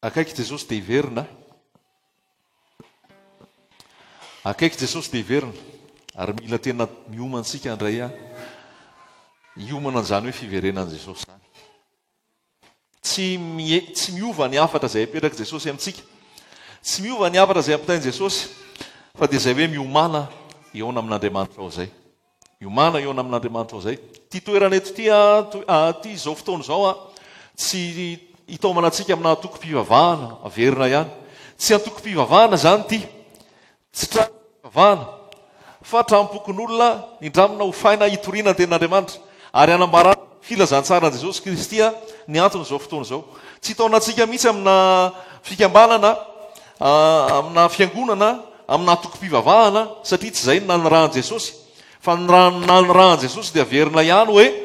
Akaiky Jesosy dia hiverina. Akaiky Jesosy dia hiverina. Ary mila tena miomana antsika handray a hiomana an'izany hoe fiverenan'i Jesosy izany. Tsy tsy miova ny hafatra izay apetrak'i Jesosy amintsika. Tsy miova ny hafatra izay ampitain'i Jesosy fa dia izay hoe miomàna hihaona amin'Andriamanitra ao izay. Miomàna hihaona amin'Andriamanitra ao izay. Ity toerana eto ity ity izao fotoana izao tsy hitaomana antsika amina antokom-pivavahana, averina ihany. Tsy antokom-pivavahana izany ity. Tsy trano-pivavahana, fa tranom-pokonolona nindramina hofaina hitoriana ny Tenin'Andriamanitra, ary hanambarana ny filazantsaran'i Jesosy Kristy ny anton'izao fotoana izao. Tsy hitaona antsika mihitsy amina fikambanana, amina fiangonana, amina antokom-pivavahana, satria tsy izay no nanirahan'i Jesosy. Fa ny nanirahan'i Jesosy dia averina ihany hoe,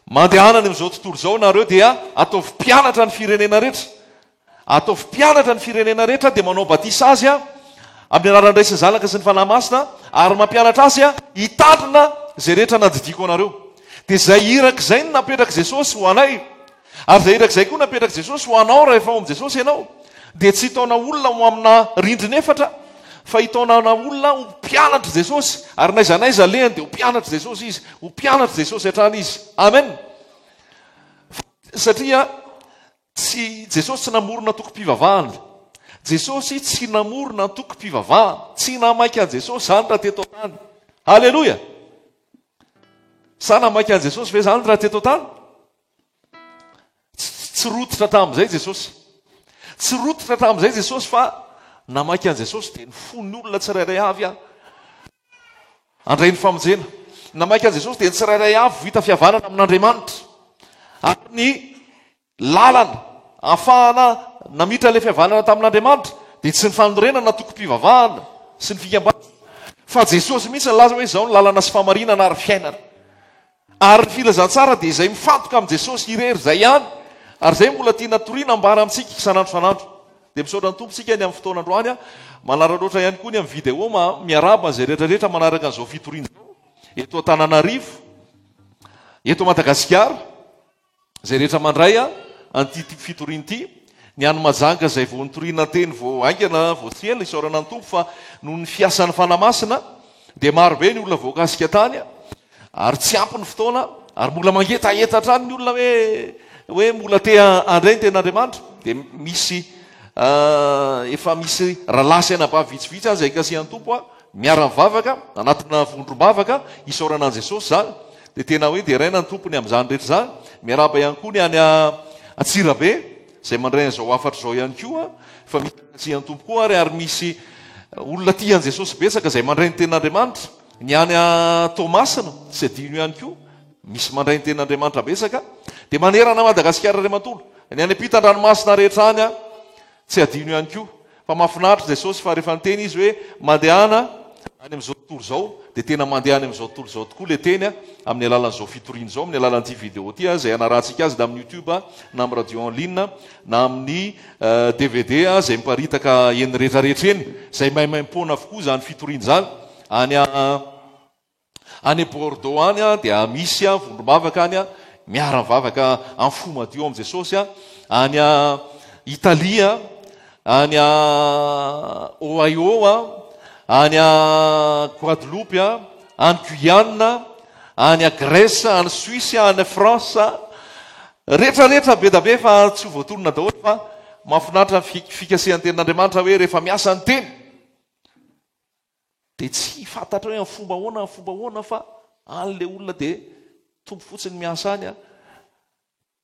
Mandehana any amin'izao tontolo izao nareo dia ataovy mpianatra ny firenena rehetra. Ataovy mpianatra ny firenena rehetra dia manao batisa azy amin'ny anaran'ny Ray sy ny Zanaka sy ny Fanahy Masina ary mampianatra azy hitandrina izay rehetra nandidiako anareo. Dia izay iraka izay no napetrak'i Jesosy ho anay. Ary izay iraka izay koa napetrak'i Jesosy ho anao raha efa ao amin'i Jesosy ianao. Dia tsy hitaona olona ho amina rindrina efatra fa hitaonana olona ho mpianatr'i Jesosy. Ary n'aiza n'aiza alehany dia ho mpianatr'i Jesosy izy. Ho mpianatr'i Jesosy hatrany izy. Amen. Satria Tsy, Jesosy tsy namorona antokom-pivavahana. Jesosy tsy namorona antokom-pivavahana. Tsy namaika an'i Jesosy izany raha teto an-tany. Haleloia! Sa namaika an'i Jesosy ve izany raha teto an-tany? Tsy rototra tamin'izay Jesosy. Tsy rototra tamin'izay Jesosy fa namaika an'i Jesosy dia ny fon'ny olona tsirairay avy a. Handray ny famonjena. Namaika an'i Jesosy dia ny tsirairay avy vita fihavanana amin'Andriamanitra. Ary ny lalana ahafahana namitra ilay fihavanana tamin'Andriamanitra dia tsy ny fanorenana antokom-pivavahana sy ny fikambanana fa Jesosy mihitsy nilaza hoe izao ny lalana sy famarinana ary fiainana. Ary ny filazantsara dia izay mifantoka amin'i Jesosy irery izay ihany ary izay mbola tiana toriana ambara amintsika isan'andro isan'andro. Dia misaotra ny Tompo isika ny amin'ny fotoana androany. Manararaotra ihany koa ny amin'ny vidéo ma miarahaba an'izay rehetra rehetra manaraka an'izao fitoriana izao eto Antananarivo, eto Madagasikara. Izay rehetra mandray an'ity fitoriana ity, ny any Majanga izay vao nitoriana teny vao haingana vao tsy ela, isaorana ny Tompo fa noho ny fiasan'ny Fanahy Masina dia maro be ny olona voakasika tany ary tsy ampy ny fotoana ary mbola mangetaheta hatrany ny olona hoe hoe mbola te handray ny tenin'Andriamanitra dia misy efa misy rahalahy sy anabavy vitsivitsy aza ikasihan'ny Tompo miara-mivavaka anatina vondrom-bavaka isaorana an'i Jesosy izany. Dia tena hoe deraina ny Tompo ny amin'izany rehetra izany. Miarahaba ihany koa ny any Antsirabe izay mandray an'izao hafatra izao ihany koa fa misy ankatsian'ny Tompo koa ary ary misy olona tia an'i Jesosy betsaka izay mandray ny tenin'Andriamanitra. Ny any Toamasina tsy adino ihany koa misy mandray ny tenin'Andriamanitra betsaka. Dia manerana Madagasikara iray manontolo. Ny any ampitan-dranomasina rehetra any tsy adino ihany koa. Fa mahafinaritra Jesosy fa rehefa niteny Izy hoe mandehana any amin'izao tontolo izao dia tena mandeha any amin'izao tontolo izao tokoa ilay teny amin'ny alalan'izao fitoriana izao, amin'ny alalan'ity vidéo ity izay hanarahantsika azy na amin'ny youtube na amin'ny radio en ligne na amin'ny dvd izay miparitaka eny rehetrarehetra eny, izay maimaimpoana avokoa izany fitoriana izany any Any Bordeaux any dia misy vondrom-bavaka any miara-mivavaka amin'ny fo madio amin'i Jesosy. Any Italie, any Ohio, any Guadeloupe, any Guyane, any Grèce, any Suisse, any France. Rehetra rehetra be da be fa tsy ho voatonona daholo fa mahafinaritra ny fikasihan'ny tenin'Andriamanitra hoe rehefa miasa ny teny Dia tsy fantatra hoe amin'ny fomba ahoana, amin'ny fomba ahoana fa any ilay olona dia Tompo fotsiny miasa any an.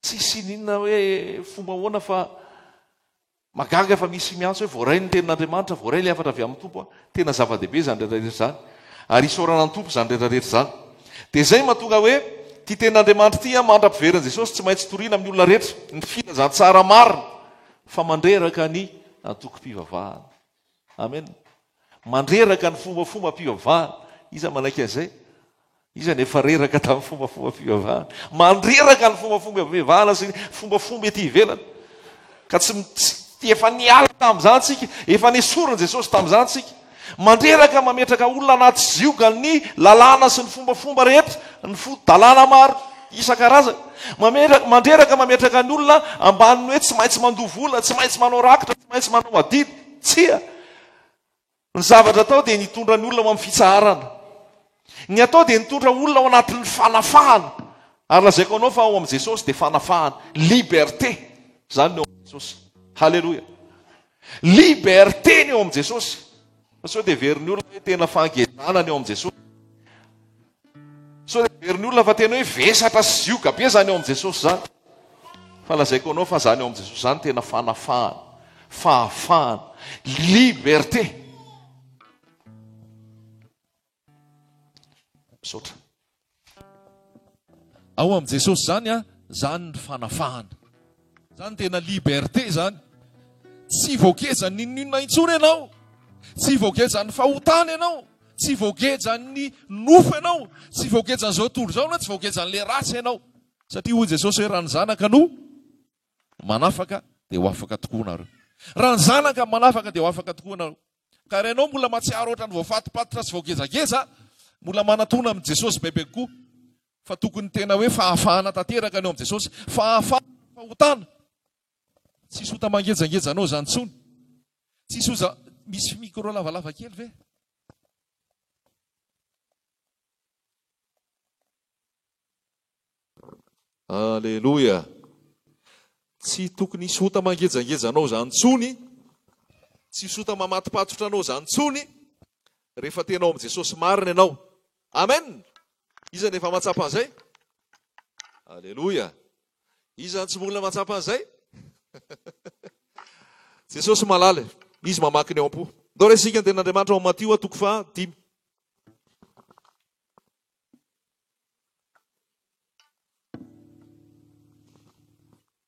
Tsisy n'inona hoe fomba ahoana fa magaga fa misy miantso hoe voaray ny tenin'Andriamanitra, voaray ilay hafatra avy amin'ny Tompo an. Tena zava-dehibe izany rehetra rehetra izany. Ary isaorana ny Tompo izany rehetra rehetra izany. Dia izay mahatonga hoe ity tenin'Andriamanitra ity an, mandra-piverin'i Jesosy tsy maintsy toriana amin'ny olona rehetra ny filazantsara marina fa mandreraka ny antokom-pivavahana. Amen. Mandreraka ny fombafombam-pivavahana. Iza manaiky an'izay? Iza no efa reraka tamin'ny fombafombam-pivavahana? Mandreraka ny fombafombam-pivavahana sy ny fombafomba ety ivelany. Ka tsy, tsy efa niala tamin'izany tsika, efa nesorin'i Jesosy tamin'izany tsika. Mandreraka mametraka olona anaty ziogan'ny lalàna sy ny fombafomba rehetra, ny fo-dalàna maro. isan-karazany. Mametraka, mandreraka mametraka ny olona ambanin'ny hoe tsy maintsy mandoa vola, tsy maintsy manao rakitra, tsy maintsy manao adidy. Tsia! Ny zavatra atao dia ny hitondra ny olona ho amin'ny fitsaharana. Ny atao dia ny hitondra olona ao anatin'ny fanafahana. Ary lazaiko anao fa ao amin'i Jesosy dia fanafahana, liberté, izany ny ao amin'i Jesosy. Haleloia. Liberté ny ao amin'i Jesosy. Fa sao dia heverin'ny olona hoe tena fangejana ny ao amin'i Jesosy. Sao dia heverin'ny olona fa tena hoe vesatra sy zioga be izany ao amin'i Jesosy izany. Fa lazaiko anao fa izany ao amin'i Jesosy izany tena fanafahana, fahafahana, liberté. Misaotra. Ao amin'i Jesosy izany an, izany ny fanafahana. Izany tena liberté izany. Tsy voagejan'ny n'inon'inona intsony ianao. Tsy voagejan'ny fahotana ianao. Tsy voagejan'ny nofo ianao. Tsy voagejan'izao tontolo izao ianao. Tsy voagejan'ilay ratsy ianao. Satria hoy Jesosy hoe raha ny Zanaka no manafaka dia ho afaka tokoa nareo. Raha ny Zanaka manafaka dia ho afaka tokoa nareo. Ka raha ianao mbola mahatsiaro ohatran'ny voafatopatotra sy voagejageja, mbola manatona amin'i Jesosy bebe kokoa. Fa tokony tena hoe fahafahana tanteraka ny ao amin'i Jesosy. Fahafahana amin'ny fahotana. Tsisy ota mangejangeja anao izany intsony. Tsisy oza misy micro lavalava kely ve? Aleloia. Tsy tokony hisy ota mangejangeja anao izany intsony. Tsy hisy ota mamatopatotra anao izany intsony rehefa tena ao amin'i Jesosy marina ianao. Amen! Iza no efa mahatsapa an'izay? Aleloia! Iza no tsy mbola mahatsapa an'izay? Jesosy malala, Izy mamaky ny ao am-po. Ndao resika ny tenin'Andriamanitra ao Matio toko faha dimy.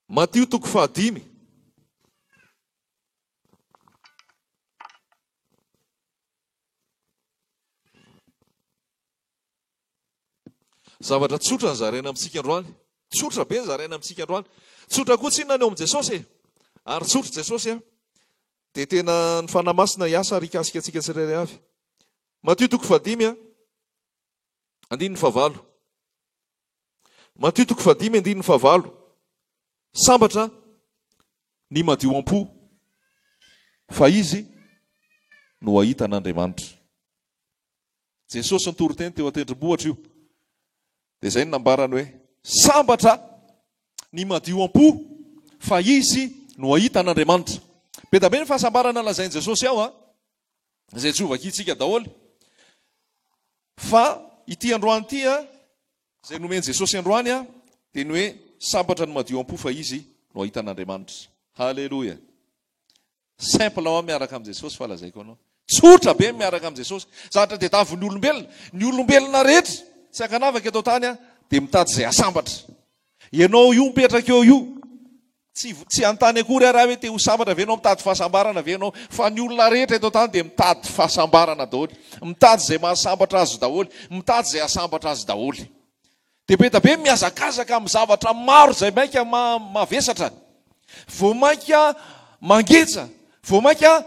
Matio toko faha dimy. Zavatra tsotra ny zaraina amintsika androany. Tsotra be ny zaraina amintsika androany. Tsotra koa tsinona ny ao amin'i Jesosy e. Ary tsotra Jesosy a. Dia tena ny Fanahy Masina hiasa ary hikasika antsika tsirairay avy. Matio toko fahadimy a. Andininy fahavalo. Matio toko fahadimy andininy fahavalo. Sambatra ny madio am-po, fa izy no hahita an'Andriamanitra. Jesosy nitory teny teo an-tendrombohitra io. Dia izay no nambarany hoe, Sambatra ny madio am-po, fa izy no hahita an'Andriamanitra. Be dia be ny fahasambarana lazain'i Jesosy ao, izay tsy hovakintsika daholo. Fa ity androany ity, izay nomen'i Jesosy androany, dia ny hoe sambatra ny madio am-po fa izy no hahita an'Andriamanitra. Haleloia. Simple hoa miaraka amin'i Jesosy fa lazaiko anao. Tsotra be ny miaraka amin'i Jesosy. Zavatra tadiavin'ny olombelona. Ny olombelona rehetra tsy ankanavaka eto an-tany dia mitady izay hasambatra. Ianao io mipetraka eo io, tsy tsy hanontany akory ary aho hoe te ho sambatra ve ianao, mitady fahasambarana ve ianao, fa ny olona rehetra eto an-tany dia mitady fahasambarana daholo, mitady izay mahasambatra azy daholo, mitady izay hahasambatra azy daholo. Dia be dia be mihazakazaka amin'ny zavatra maro izay mainka mavesatra, vao mainka mangeja, vao mainka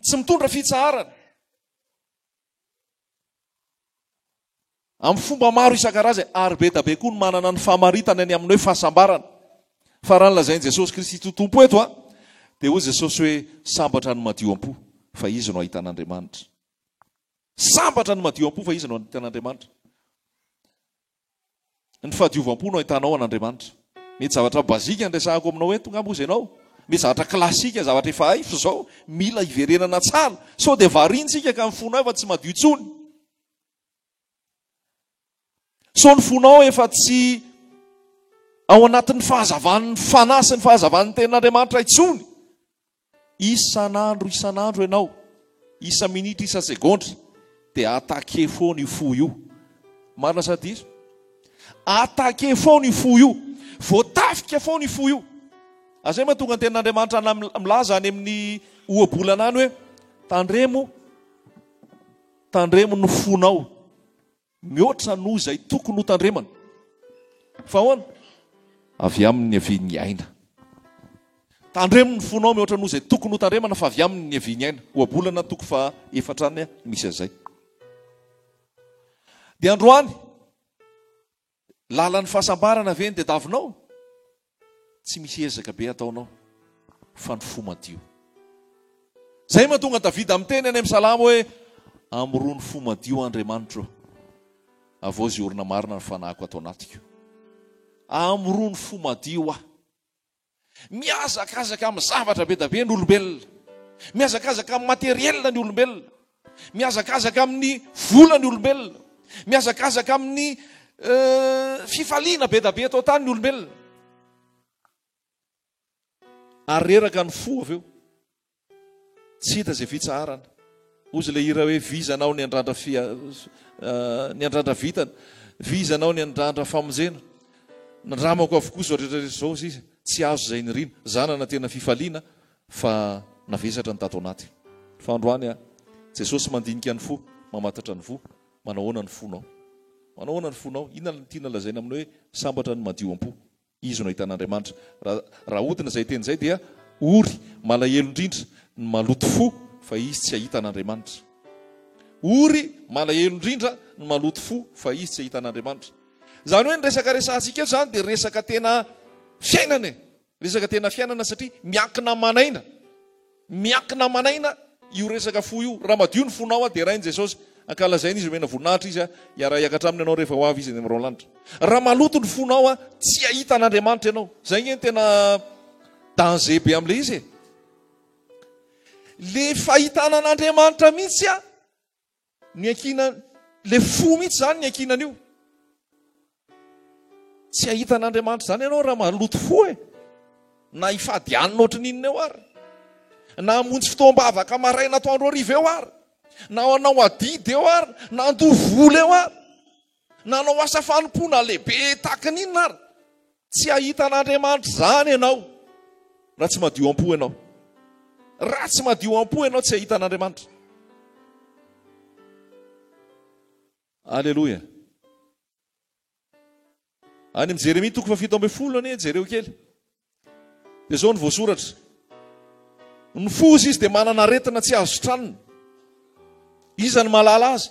tsy mitondra fitsaharana. Amin'ny fomba maro isan-karazany, ary be dia be koa ny manana ny famaritana ny amin'ny hoe fahasambarana. Fa raha ny lazain'i Jesosy Kristy Tompo eto, dia hoy Jesosy hoe, Sambatra ny madio am-po, fa izy no hahita an'Andriamanitra. Sambatra ny madio am-po, fa izy no hahita an'Andriamanitra. Ny fahadiovam-po no ahitanao an'Andriamanitra. Mety zavatra basique ny resahako aminao eto angamba hozy ianao. Mety zavatra classique, zavatra efa hay fa izao mila hiverenana tsara. Sao dia variana isika ka ny fonao efa tsy madio intsony. Sao ny fonao efa tsy ao anatin'ny fahazavan'ny fanahy sy ny fahazavan'ny tenin'Andriamanitra intsony. Isan'andro isan'andro ianao, isa-minitra isa-segondra dia attaquer foana io fo io. Marina sa diso? Attaquer foana io fo io. Voatafika foana io fo io. Azay mahatonga ny tenin'Andriamanitra milaza any amin'ny ohabolana any hoe tandremo tandremo ny fonao. Mihoatra noho izay tokony ho tandremana. Fa ahoana? Avy aminy ny havian'ny aina. Tandremo ny fonao mihoatra noho izay tokony ho tandremana fa avy aminy ny havian'ny aina. Ohabolana toko faha efatra any misy an'izay. Dia androany. Lalan'ny fahasambarana ve ny tadiavinao? Tsy misy ezaka be ataonao fa ny fo madio. Izay mahatonga Davida miteny any amin'ny Salamo hoe, Amorony fo madio Andriamanitro, havaozy orina marina ny fanahiko ato anatiko. Amorony fo madio aho. Mihazakazaka amin'ny zavatra be da be ny olombelona. Mihazakazaka amin'ny matériel ny olombelona. Mihazakazaka amin'ny vola ny olombelona. Mihazakazaka amin'ny fifaliana be da be eto an-tany ny olombelona. Ary reraka ny fo avy eo. Tsy hita izay fitsaharana. Hozy ilay hira hoe vizana aho niandrandra fia niandrandra vitana, vizana aho niandrandra famonjena. Nandramako avokoa izao rehetra rehetra izao izy, tsy azo izay nirina. Za nanantena fifaliana fa navesatra ny tato anaty. Fa androany aho, Jesosy mandinika ny fo, mamantatra ny voa. Manao ahoana ny fonao? Manao ahoana ny fonao? Inona no tiana lazaina amin'ny hoe sambatra ny madio am-po? Izy no ahitan'Andriamanitra. Raha raha ahodina izay teny izay dia ory, malahelo indrindra ny maloto fo fa izy tsy hahita an'Andriamanitra. Ory, malahelo indrindra ny maloto fo fa izy tsy hahita an'Andriamanitra. Izany hoe ny resaka resahantsika eto izany dia resaka tena fiainana e. Resaka tena fiainana satria miankina aman'aina. Miankina aman'aina io resaka fo io. Raha madio ny fonao derainy Jesosy. Ankalazaina Izy, omena voninahitra Izy, hiara-hiakatra aminy ianao rehefa ho avy Izy any amin'ny rahon-lanitra. Raha maloto ny fonao tsy hahita an'Andriamanitra ianao. Izay ange no tena danger be amin'ilay izy e. Le fahitana an'Andriamanitra mihitsy a, Niankina le fo mihitsy zany niankinana io. Tsy hahita an'Andriamanitra zany ianao raha maloto fo e. Na hifady hanina ohatry ny inona eo ary. Na hamonjy fotoam-bavaka maraina atoandro hariva eo ary. Na hanao adidy eo ary. Na handoa vola eo ary. Na hanao asa fanompoana lehibe tahaka ny inona ary. Tsy hahita an'Andriamanitra izany ianao raha tsy madio am-po ianao. Raha tsy madio am-po ianao tsy hahita an'Andriamanitra. Aleloia. Any amin'ny Jeremia toko fahafito ambin'ny folo anie, jereo kely. Dia izao no voasoratra. Ny fo izy dia manana aretina tsy azo sitranina. Iza no mahalala azy?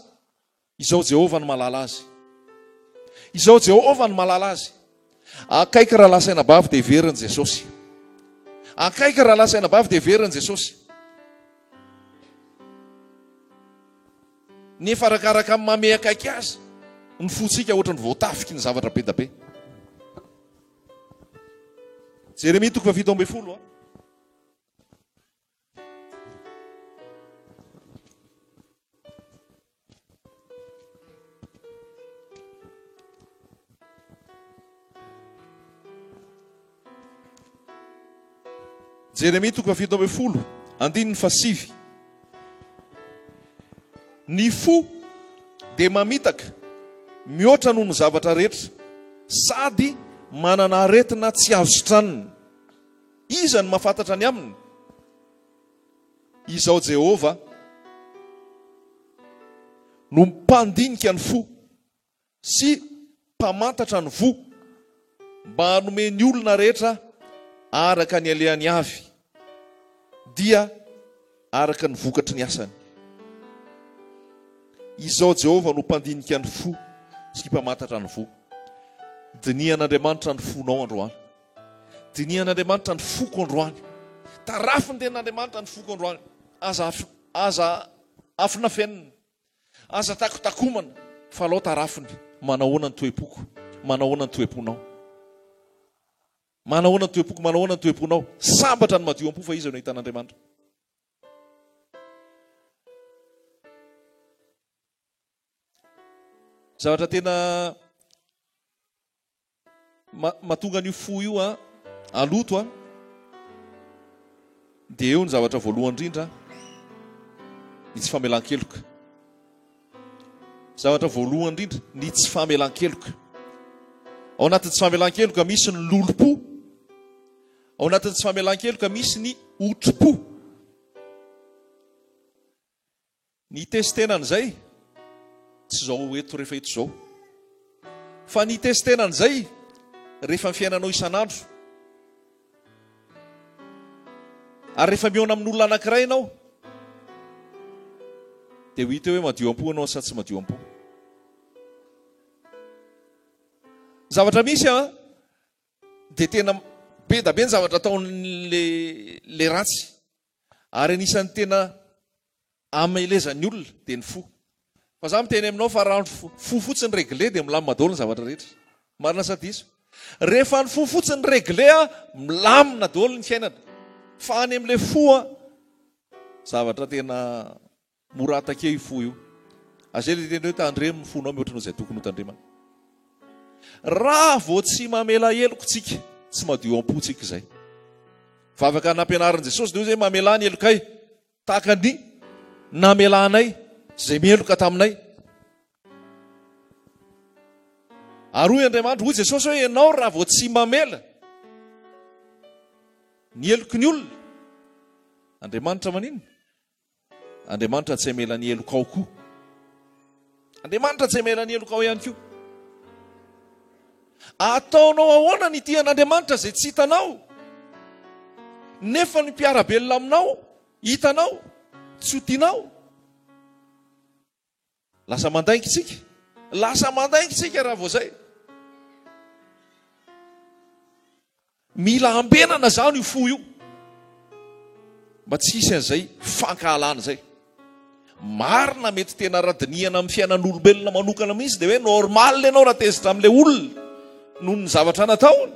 Izao Jehovah no mahalala azy. Izao Jehovah no mahalala azy. Akaiky rahalahy sy anabavy dia heverin'i Jesosy. Akaiky rahalahy sy anabavy dia heverin'i Jesosy. Nefa arakaraka amin'ny mamehy akaiky azy, ny fontsika ohatran'ny voatafiky ny zavatra be da be. Jeremia toko fahafito ambin'ny folo. Jeremia toko fahafito ambin'ny folo, andininy fahasivy. Ny fo dia mamitaka mihoatra noho ny zavatra rehetra sady manana aretina tsy azo sitranina. Iza no mahafantatra ny aminy? Izaho Jehovah no mpandinika ny fo sy mpamantatra ny voa, mba hanome ny olona rehetra araka ny alehany avy, dia araka ny vokatry ny asany. Izaho Jehovah no mpandinika ny fo sy mpamantatra ny voa. Dinihan'Andriamanitra ny fonao androany. Dinihan'Andriamanitra ny foko androany. Tarafin'ny tenin'Andriamanitra ny foko androany. Aza aza afinafenina. Aza takotakomana fa alao tarafiny. Manahoana ny toe-poko? Manahoana ny toe-ponao? Manahoana ny toe-poko? Manahoana ny toe-ponao? Sambatra ny madio am-po fa iza no ahitan'Andriamanitra. Zavatra tena Mahatonga an'io fo io haloto dia eo ny zavatra voalohany indrindra ny tsy famelan-keloka. Zavatra voalohany indrindra ny tsy famelan-keloka. Ao anatin'ny tsy famelan-keloka misy ny lolompo. Ao anatin'ny tsy famelan-keloka misy ny otri-po. Ny hitestena an'izay, tsy izao eto rehefa eto izao. Fa ny hitestena an'izay rehefa ny fiainanao isan'andro. Ary rehefa mihaona amin'olona anankiray ianao, dia ho hita eo hoe madio am-po ianao sa tsy madio am-po. Zavatra misy an, dia tena be da be ny zavatra ataon'le le ratsy. Ary anisan'ny tena amelezan'ny olona dia ny fo. Fa za miteny aminao fa raha ny fo fotsiny regle dia milamina daholo ny zavatra rehetra. Marina sa diso? Rehefa ny fo fotsiny regle a, milamina daholo ny fiainana. Fa any amin'ilay fo a, zavatra tena mora attaquer io fo io. Azay ilay teny hoe tandremo ny fonao mihoatra noho izay tokony ho tandremana. Raha vao tsy mamela heloka tsika, tsy madio am-po tsika izay. Vavaka nampianarin'i Jesosy dia hoe mamelà ny helokay tahaka ny namelanay izay meloka taminay. Ary hoy Andriamanitra, hoy Jesosy hoe ianao raha vao tsy mamela ny heloky ny olona, Andriamanitra maninona? Andriamanitra tsy hamela ny helokao koa. Andriamanitra tsy hamela ny helokao ihany koa. Ataonao ahoana ny tia an'Andriamanitra izay tsy hitanao? Nefa ny mpiara-belona aminao hitanao, tsy ho tianao. Lasa mandainga isika. Lasa mandainga isika raha vao izay. Mila ambenana izany io fo io. Mba tsy hisy an'izay fankahalana izay. Marina mety tena raha dinihana amin'ny fiainan'olombelona manokana mihitsy dia hoe normal ianao raha tezitra amin'ilay olona noho ny zavatra nataony,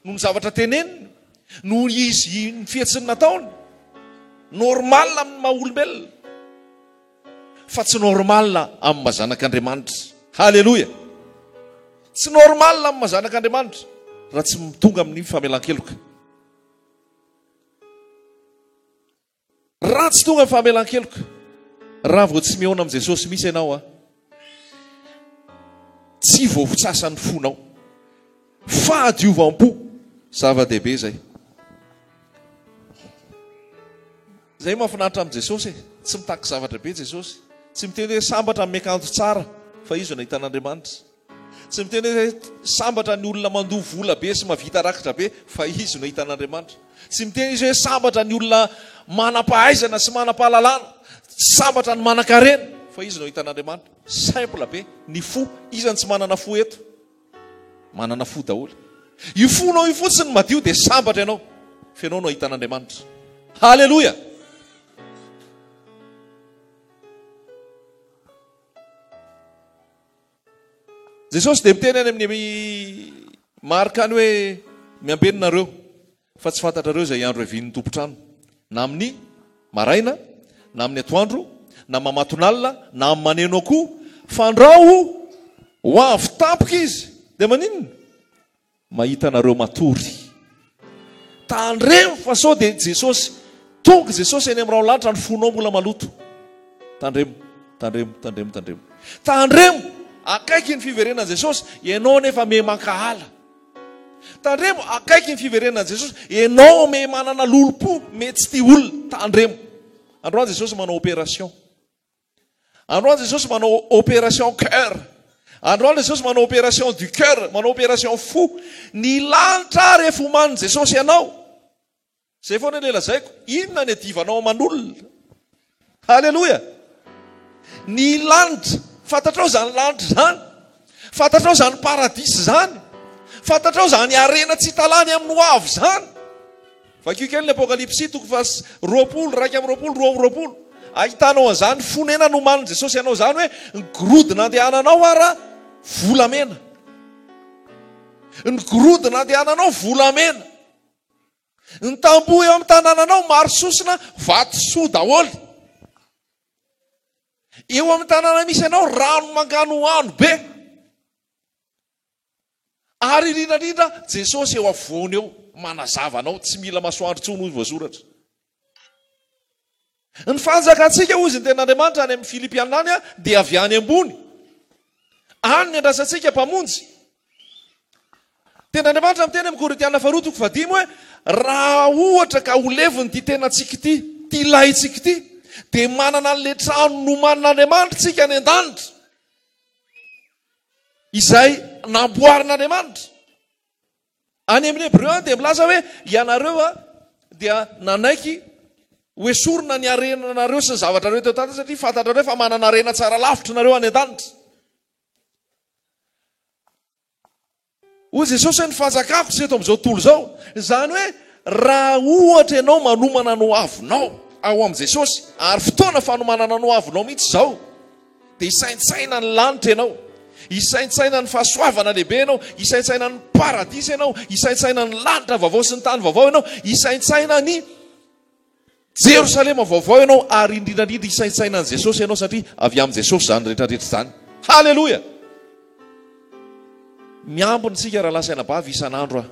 noho ny zavatra teneniny, noho izy ny fihetsiny nataony. Normal amin'ny maha olombelona. Fa tsy normal amin'ny maha zanak'Andriamanitra. Haleloia! Tsy normal amin'ny maha zanak'Andriamanitra raha tsy tonga amin'ny famelan-keloka. Raha tsy tonga amin'ny famelan-keloka, raha vao tsy mihaona amin'i Jesosy mihitsy ianao, tsy voafotsasa ny fonao. Fahadiovam-po, zava-dehibe izay. Izay mahafinaritra amin'i Jesosy e. Tsy mitaky zavatra be Jesosy. Tsy miteny hoe sambatra ny miakanjo tsara fa izy no nahitan'Andriamanitra. Tsy miteny hoe sambatra ny olona mandoa vola be sy mahavita rakitra be fa izy no nahitan'Andriamanitra. Tsy miteny izy hoe sambatra ny olona manam-pahaizana sy manam-pahalalana, sambatra ny manan-karena fa izy no nahitan'Andriamanitra. Simple be. Ny fo, iza no tsy manana fo eto? Manana fo daholo. Io fonao io fotsiny madio dia sambatra ianao. Fa ianao no ahita an'Andriamanitra. Haleloia! Jesosy dia miteny any amin'ny Marka any hoe miambena nareo Fa tsy fantatrareo izay andro hiavian'ny tompon-trano, na amin'ny maraina, na amin'ny atoandro, na mamatonalina, na amin'ny maneno akoho, fandrao ho avy tampoka izy. Dia maninona? Mahita anareo matory. Tandremo fa sao dia Jesosy, tonga Jesosy eny amin'ny rahon-lanitra, ny fonao mbola maloto. Tandremo, tandremo, tandremo, tandremo. Tandremo! Akaiky ny fiverenan'i Jesosy, ianao nefa miha mankahala. Tandremo, akaiky ny fiverenan'i Jesosy. Enao me manana lolompo, me tsy tia olona. Tandremo. Androany Jesosy manao opération. Androany Jesosy manao opération cœur. Androany Jesosy manao opération du cœur, manao opération fo. Ny lanitra ary efa omanin'i Jesosy anao. Zay foana le lazaiko, inona ny adivanao aman'olona? Haleloia! Ny lanitra, fantatrao izany lanitra izany? Fantatrao izany paradisa izany? Fantatrao izany harena tsy hita lany amin'ny ho avy izany? Vakio kely ny Apokalypsy toko faha 20, 21, 22. Ahitanao an'izany fonenana nomanin'i Jesosy anao izany hoe ny gorodona andehananao ara volamena. Ny gorodona andehananao volamena. Ny tamboho eo amin'ny tanànanao maro sosona vatosoa daholo. Eo amin'ny tanàna misy anao rano manganohano be. Ary indrindra indrindra Jesosy eo afovoany eo manazava anao, tsy mila masoandro intsony hoy voasoratra. Ny fanjakantsika, hozy ny tenin'Andriamanitra any amin'ny Filipiana any, dia avy any ambony. Any ny andrasantsika Mpamonjy. Tenin'Andriamanitra miteny amin'ny Korintiana faharoa toko fahadimy hoe raha ohatra ka ho levona ity tenantsika ity, ity lahintsika ity, dia manana an'ilay trano nomanin'Andriamanitra isika any an-danitra, izay namboarin'Andriamanitra. Any amin'ny Hebreo any dia milaza hoe ianareo dia nanaiky ho esorina ny harenanareo sy ny zavatrareo teo an-tany satria fantatrareo fa manana harena tsara lavitra nareo any an-danitra. Hoy Jesosy hoe ny fanjakako tsy eto amin'izao tontolo izao. Izany hoe raha ohatra ianao manomana ny hoavinao ao amin'i Jesosy, ary fotoana fanomanana ny hoavinao mihitsy izao, dia hisaintsaina ny lanitra ianao, hisaintsaina ny fahasoavana lehibe ianao, hisaintsaina ny paradisa ianao, hisaintsaina ny lanitra vaovao sy ny tany vaovao ianao, hisaintsaina ny Jerosalema vaovao ianao ary indrindra indrindra hisaintsaina an'i Jesosy ianao satria avy amin'i Jesosy izany rehetra rehetra izany. Haleloia! Miambina isika rahalahy sy anabavy isan'andro a.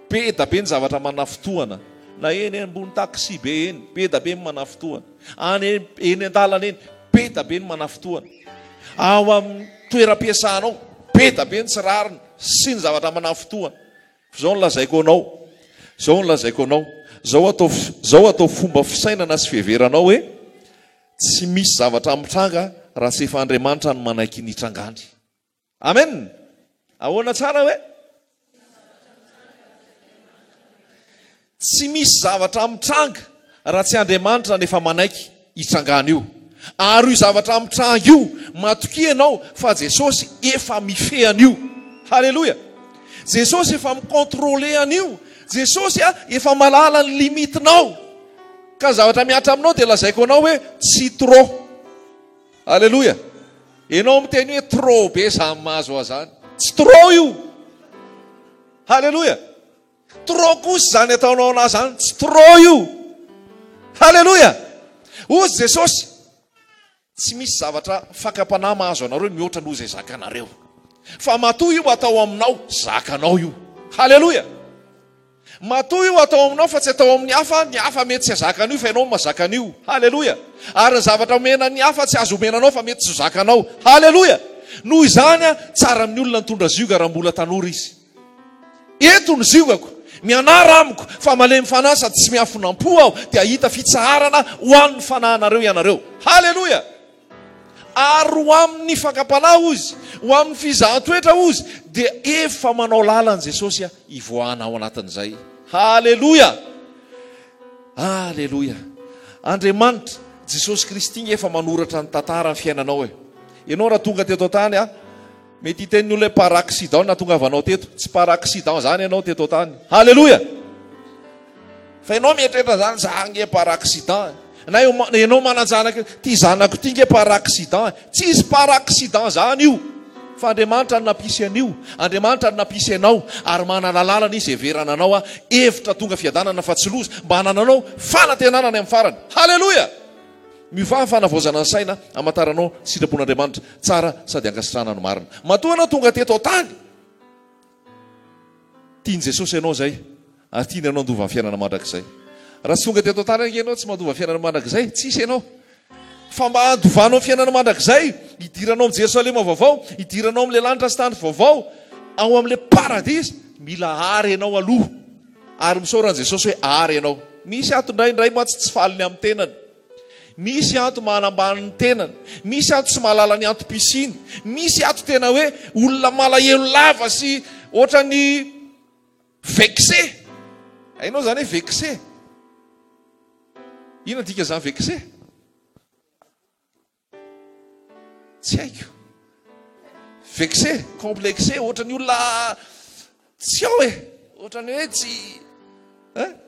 Be da be ny zavatra manafintohana. Na eny ambony taxi be eny, be da be ny manafintohana. Any eny an-dalana eny, be da be ny manafintohana. Ao amin'ny toeram-piasanao, be da be ny tsy rariny sy ny zavatra manafintohana. Zao no lazaiko anao, zao no lazaiko anao, zao atao, zao atao fomba fisainana sy fiheveranao hoe tsy misy zavatra mitranga raha tsy efa Andriamanitra no manaiky ny hitrangany. Amen! Ahoana tsara hoe? Tsy misy zavatra mitranga raha tsy Andriamanitra no efa manaiky hitrangana io. Ary io zavatra mitranga io, matokia ianao fa Jesosy efa mifehy an'io. Haleloia! Jesosy efa mi-contrôler an'io. Jesosy efa mahalala ny limite-nao. Ka ny zavatra mihatra aminao dia lazaiko anao hoe tsy trop. Aleloia! Ianao miteny hoe trop be zany mahazo ahy zany. Tsy trop io. Haleloia! Trop kosa izany ataonao anah zany. Tsy trop io. Haleloia! Hozy Jesosy, tsy misy zavatra fakam-panahy mahazo anareo mihoatra noho izay zakanareo. Fa matoa io atao aminao, zakanao io. Haleloia! Matoa io atao aminao fa tsy atao amin'ny hafa, ny hafa mety tsy hazaka an'io fa ianao no mahazaka an'io. Haleloia! Ary ny zavatra omena ny hafa tsy azo omena anao fa mety tsy ho zakanao. Haleloia! Noho izany, tsara amin'ny olona nitondra zioga raha mbola tanora izy. Eto ny ziogako, mianara amiko fa malemy fanahy sady tsy miafina am-po aho dia hahita fitsaharana ho an'ny fanahinareo ianareo. Haleloia! Ary ho amin'ny fakam-panahy hozy, ho amin'ny fizahan-toetra hozy, dia efa manao lalana Jesosy hivoahana ao anatin'izay. Haleloia! Aleloia! Andriamanitra, Jesosy Kristy nge efa manoratra ny tantara ny fiainanao e. Ianao raha tonga teto an-tany a, mety hiteny ny olona hoe par accident nahatongavanao teto. Tsy par accident zany ianao teto an-tany. Haleloia! Fa ianao mieritreritra zany, za nge par accident e. Na ianao manan-janaka, ty zanako ty nge par accident e. Tsisy par accident zany io. Fa Andriamanitra no nampisy an'io. Andriamanitra no nampisy anao. Ary manana lalana Izy heverana anao hevitra tonga fiadanana fa tsy loza, mba hanananao fanantenana any amin'ny farany. Haleloia! Miovà ny fanavaozana ny saina hamantaranao ny sitrapon'Andriamanitra, tsara sady ankasitrahana ny marina. Matoa ianao tonga teto an-tany, Tian'i Jesosy ianao izay, ary tiany ianao handova ny fiainana mandrakizay. Raha tsy tonga teto an-tany ange ianao, tsy mandova fiainana mandrakizay, tsisy ianao. Fa mba handovanao fiainana mandrakizay, hidiranao amin'i Jerosalema vaovao, hidiranao amin'ilay lanitra sy tany vaovao, ao amin'ilay paradisa, mila àry ianao aloha. Ary misaora an'i Jesosy hoe àry ianao. Misy ato indraindray mantsy tsy faly ny amin'ny tenany. Misy ato manambany ny tenany, misy ato tsy mahalala ny antom-pisiany, misy ato tena hoe olona malahelo lava sy ohatran'ny vexé. Hainao izany hoe vexé? Inona dika izany vexé? Tsy haiko. Vexé, complexé, ohatran'ny olona tsy ao e. Ohatran'ny hoe tsy hein?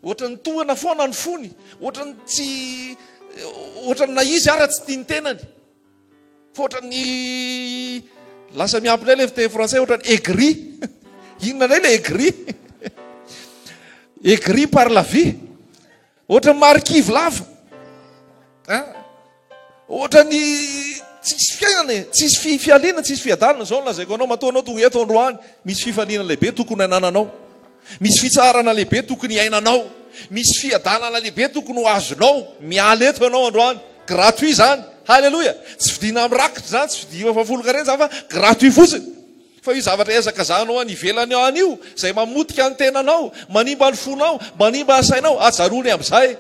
Ohatran'ny tohana foana ny fony, ohatran'ny tsy ohatran'ny na izy ara tsy tia ny tenany. Fa ohatran'ny lasa miampy indray ilay fiteny frantsay ohatran'ny aigri. Inona indray ilay aigri? Aigri par la vie. Ohatran'ny marikivy lava. Hein? Ohatran'ny tsisy fiainana e, tsisy fi fialina, tsisy fiadanana. Izao no lazaiko anao, matoa anao tonga eto androany, misy fifaliana lehibe tokony hanananao. Misy fitsaharana lehibe tokony hiainanao. Misy fiadanana lehibe tokony ho azonao. Miala eto ianao androany. Gratuit izany. Haleloia. Tsy vidiana amin'ny rakitra izany, tsy vidiana fahafolonkarena izany fa gratuit fotsiny. Fa io zavatra ihazakazahanao any ivelany any io, izay mamotika ny tenanao, manimba ny fonao, manimba ny sainao, ajanony amin'izay.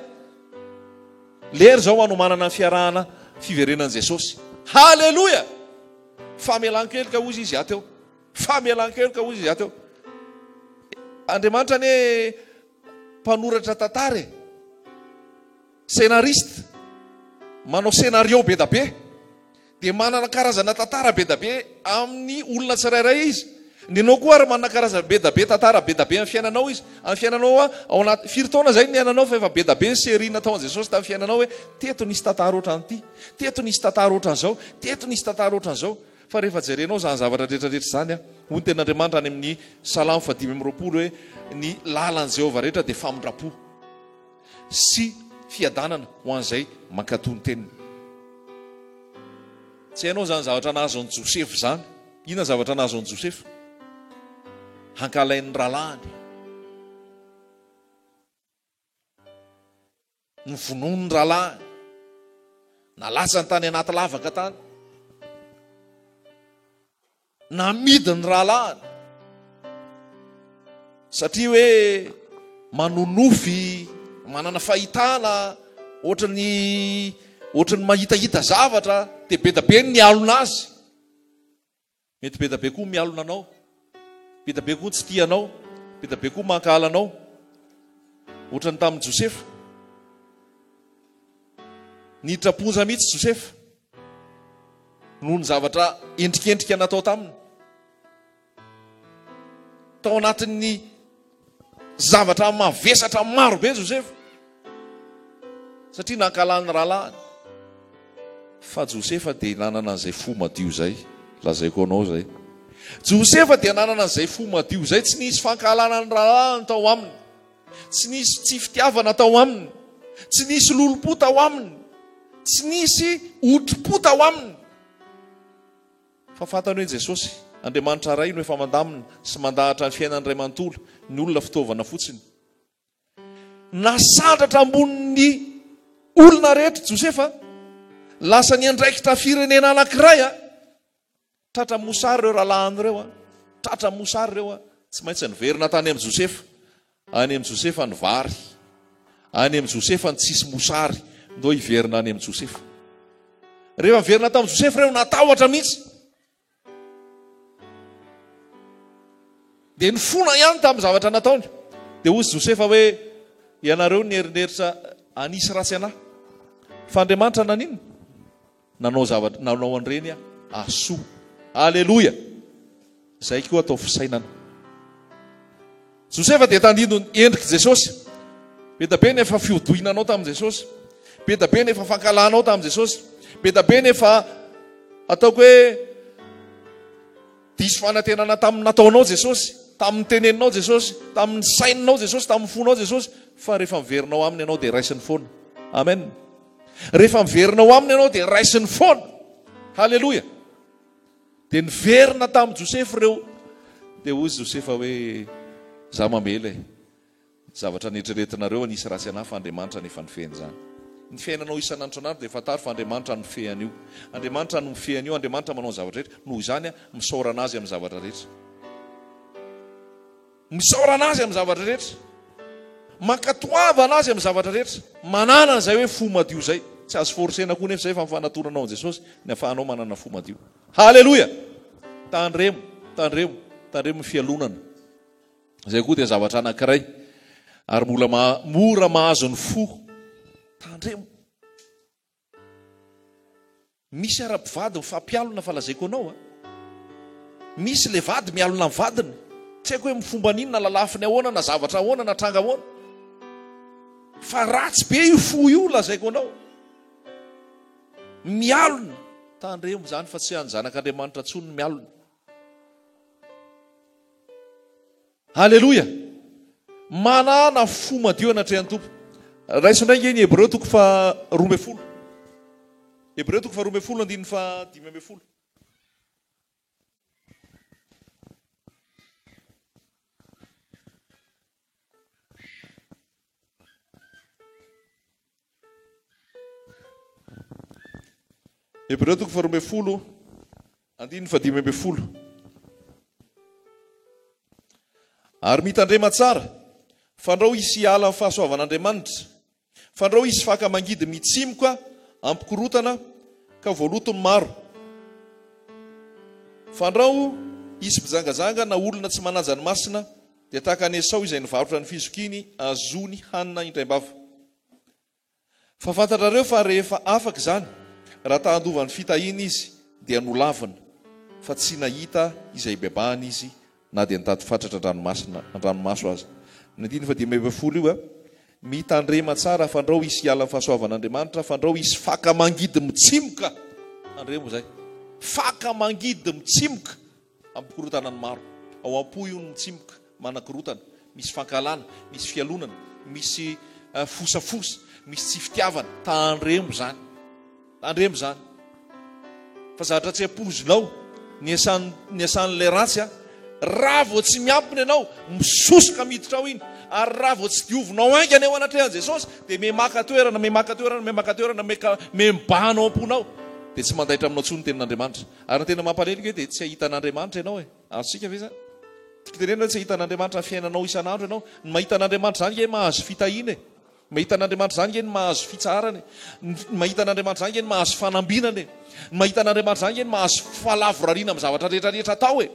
Lera izao hanomanana ny fiarahana fiverenan'i Jesosy. Haleloia! Famelan-keloka hozy izy ato eo. Famelan-keloka hozy izy ato eo. Andriamanitra anie mpanoratra tantara e. Scénariste. Manao scénario be da be. Dia manana karazana tantara be da be amin'ny olona tsirairay izy. Nenao koa ary manana karazana be da be tantara be da be amin'ny fiainanao izy. Amin'ny fiainanao a, ao anaty firy taona izay niainanao fa efa be da be ny série nataon'i Jesosy tamin'ny fiainanao hoe teto nisy tantara ohatran'ity, teto nisy tantara ohatran'izao, teto nisy tantara ohatran'izao. Fa rehefa jerenao izany zavatra rehetra rehetra izany a, hoy ny tenin'Andriamanitra any amin'ny Salamo faha-25 hoe ny lalan'i Jehovah rehetra dia famindram-po sy fiadanana ho an'izay mankatò ny teniny. Tsy hainao izany zavatra nahazo an'i Josefa izany. Inona ny zavatra nahazo an'i Josefa? Hankahalain'ny rahalahiny. Novonoin'ny rahalahiny. Nalatsany tany anaty lavaka tany. Namidy ny rahalahiny. Satria hoe manonofy, manana fahitana, ohatran'ny ohatran'ny mahitahita zavatra, dia be dia be ny mialona azy. Mety be dia be koa mialona anao, be dia be koa tsy tia anao, be dia be koa mankahala anao. Ohatran'ny tamin'i Josefa. Niditra am-ponja mihitsy Josefa noho ny zavatra endrikendrika natao taminy. Tao anatin'ny zavatra mavesatra maro be Josefa satria nankahala ny rahalahiny. Fa Josefa dia nanana an'izay fo madio izay. Lazaiko anao izay. Josefa dia nanana an'izay fo madio izay, tsy nisy fankahalana ny rahalahiny tao aminy. Tsy nisy tsy fitiavana tao aminy. Tsy nisy lolompo tao aminy. Tsy nisy otri-po tao aminy. Fa fantany hoe Jesosy, Andriamanitra Ray no efa mandamina sy mandahatra ny fiainany iray manontolo, ny olona fitaovana fotsiny. Nasandratra ambonin'ny olona rehetra Josefa, lasa niandraikitra firenena anankiray a. Tratra mosary ireo rahalahiny ireo a. Tratra mosary ireo a. Tsy maintsy niverina tany amin'i Josefa. Any amin'i Josefa ny vary. Any amin'i Josefa ny tsisy mosary. Ndao hiverina any amin'i Josefa. Rehefa niverina tamin'i Josefa ireo, natahotra mihitsy. Dia nifona ihany tamin'ny zavatra nataony. Dia hoy Josefa hoe, ianareo nieritreritra hanisy ratsy an'ahy. Fa Andriamanitra naninona? Nanao zavatra, nanao an'ireny hahasoa. Aleloia! Izay koa atao fisainana. Josefa dia tandindon'ny endrik'i Jesosy. Be dia be ny efa fihodohinanao tamin'i Jesosy. Be dia be ny efa fankahalanao tamin'i Jesosy. Be dia be ny efa ataoko hoe diso fanantenana tamin'ny nataonao Jesosy, tamin'ny teneninao Jesosy, tamin'ny saininao Jesosy, tamin'ny fonao Jesosy. Fa rehefa miverina ao aminy ianao dia raisiny foana. Amen. Rehefa miverina ao aminy ianao dia raisiny foana. Haleloia. Dia niverina tamin'i Josefa ireo. Dia hoy Josefa hoe, Za mamela e. Ny zavatra neritreretinareo hanisy ratsy anah fa Andriamanitra no efa nifehy an'izany. Ny fiainanao isan'andro isan'andro dia fantaro fa Andriamanitra no mifehy an'io. Andriamanitra no mifehy an'io, Andriamanitra manao ny zavatra rehetra. Noho izany, misaorana Azy amin'ny zavatra rehetra. Misaorana Azy amin'ny zavatra rehetra. Mankatoavana Azy amin'ny zavatra rehetra. Manana an'izay hoe fo madio izay. Tsy azo forcena koa nefa izay fa ny fanatonanao an'i Jesosy ny afahanao manana fo madio. Haleloia! Tandremo, tandremo, tandremo ny fialonana. Izay koa dia zavatra anankiray ary mbola mora mahazo ny fo. Tandremo. Misy ara mpivady mifampialona fa lazaiko anao a! Misy le vady mialona ny vadiny, tsy haiko hoe amin'ny fomba n'inona, lalafiny ahoana na zavatra ahoana na tranga ahoana. Fa ratsy be io fo io lazaiko anao. Mialona, tandremo izany fa tsy an'ny zanak'Andriamanitra intsony ny mialona. Aleloia! Manana fo madio anatrehan'ny Tompo. Raiso indray ange ny Hebreo toko faha 12. Hebreo toko faha 12 andininy faha 15. Hebreo toko faha 12 andininy faha 15. Ary mitandrema tsara, fandrao hisy hiala amin'ny fahasoavan'Andriamanitra, fandrao hisy faka mangidy mitsimoka hampikorotana ka voaloto ny maro. Fandrao hisy mpijangajanga na olona tsy manaja ny masina, dia tahaka an'i Esao izay nivarotra ny fizokiany hahazoany hanina indraim-bava. Fa fantatrareo fa rehefa afaka izany, raha ta-handova ny fitahiana izy, dia nolavina, fa tsy nahita izay hibebahana izy. na dia nitady fatratra an-dranomasina, an-dranomaso aza. Ny andininy faha-45 io a. Mitandrema tsara fandrao hisy hiala ny fahasoavan'Andriamanitra, fandrao hisy faka mangidy mitsimoka. Tandremo izay. Faka mangidy mitsimoka hampikorontana ny maro. Ao am-po io no mitsimoka, manakorontana. Misy fankahalana, misy fialonana, misy fosafosa, misy tsy fitiavana. Tandremo izany. Tandremo izany. Fa zavatra tsy ampoizinao ny asan ny asan'ilay ratsy a. Raha vao tsy miampina ianao, misosoka miditra ao iny. Ary raha vao tsy diovinao haingana eo anatrehan'i Jesosy, dia me maka toerana, me maka toerana, me maka toerana, me ka me mibahana ao am-ponao. Dia tsy mandaitra aminao intsony ny tenin'Andriamanitra. Ary ny tena mampalahelo ange dia tsy hahita an'Andriamanitra ianao e. Azontsika ve izany? Tiako tenenina hoe tsy hahita an'Andriamanitra amin'ny fiainanao isan'andro ianao. Ny mahita an'Andriamanitra izany ange mahazo fitahiana e. Mahita an'Andriamanitra izany nge ny mahazo fitsaharana e. Ny mahita an'Andriamanitra izany nge ny mahazo fanambinana e. Ny mahita an'Andriamanitra izany nge ny mahazo fahalavorariana amin'ny zavatra rehetra rehetra atao e.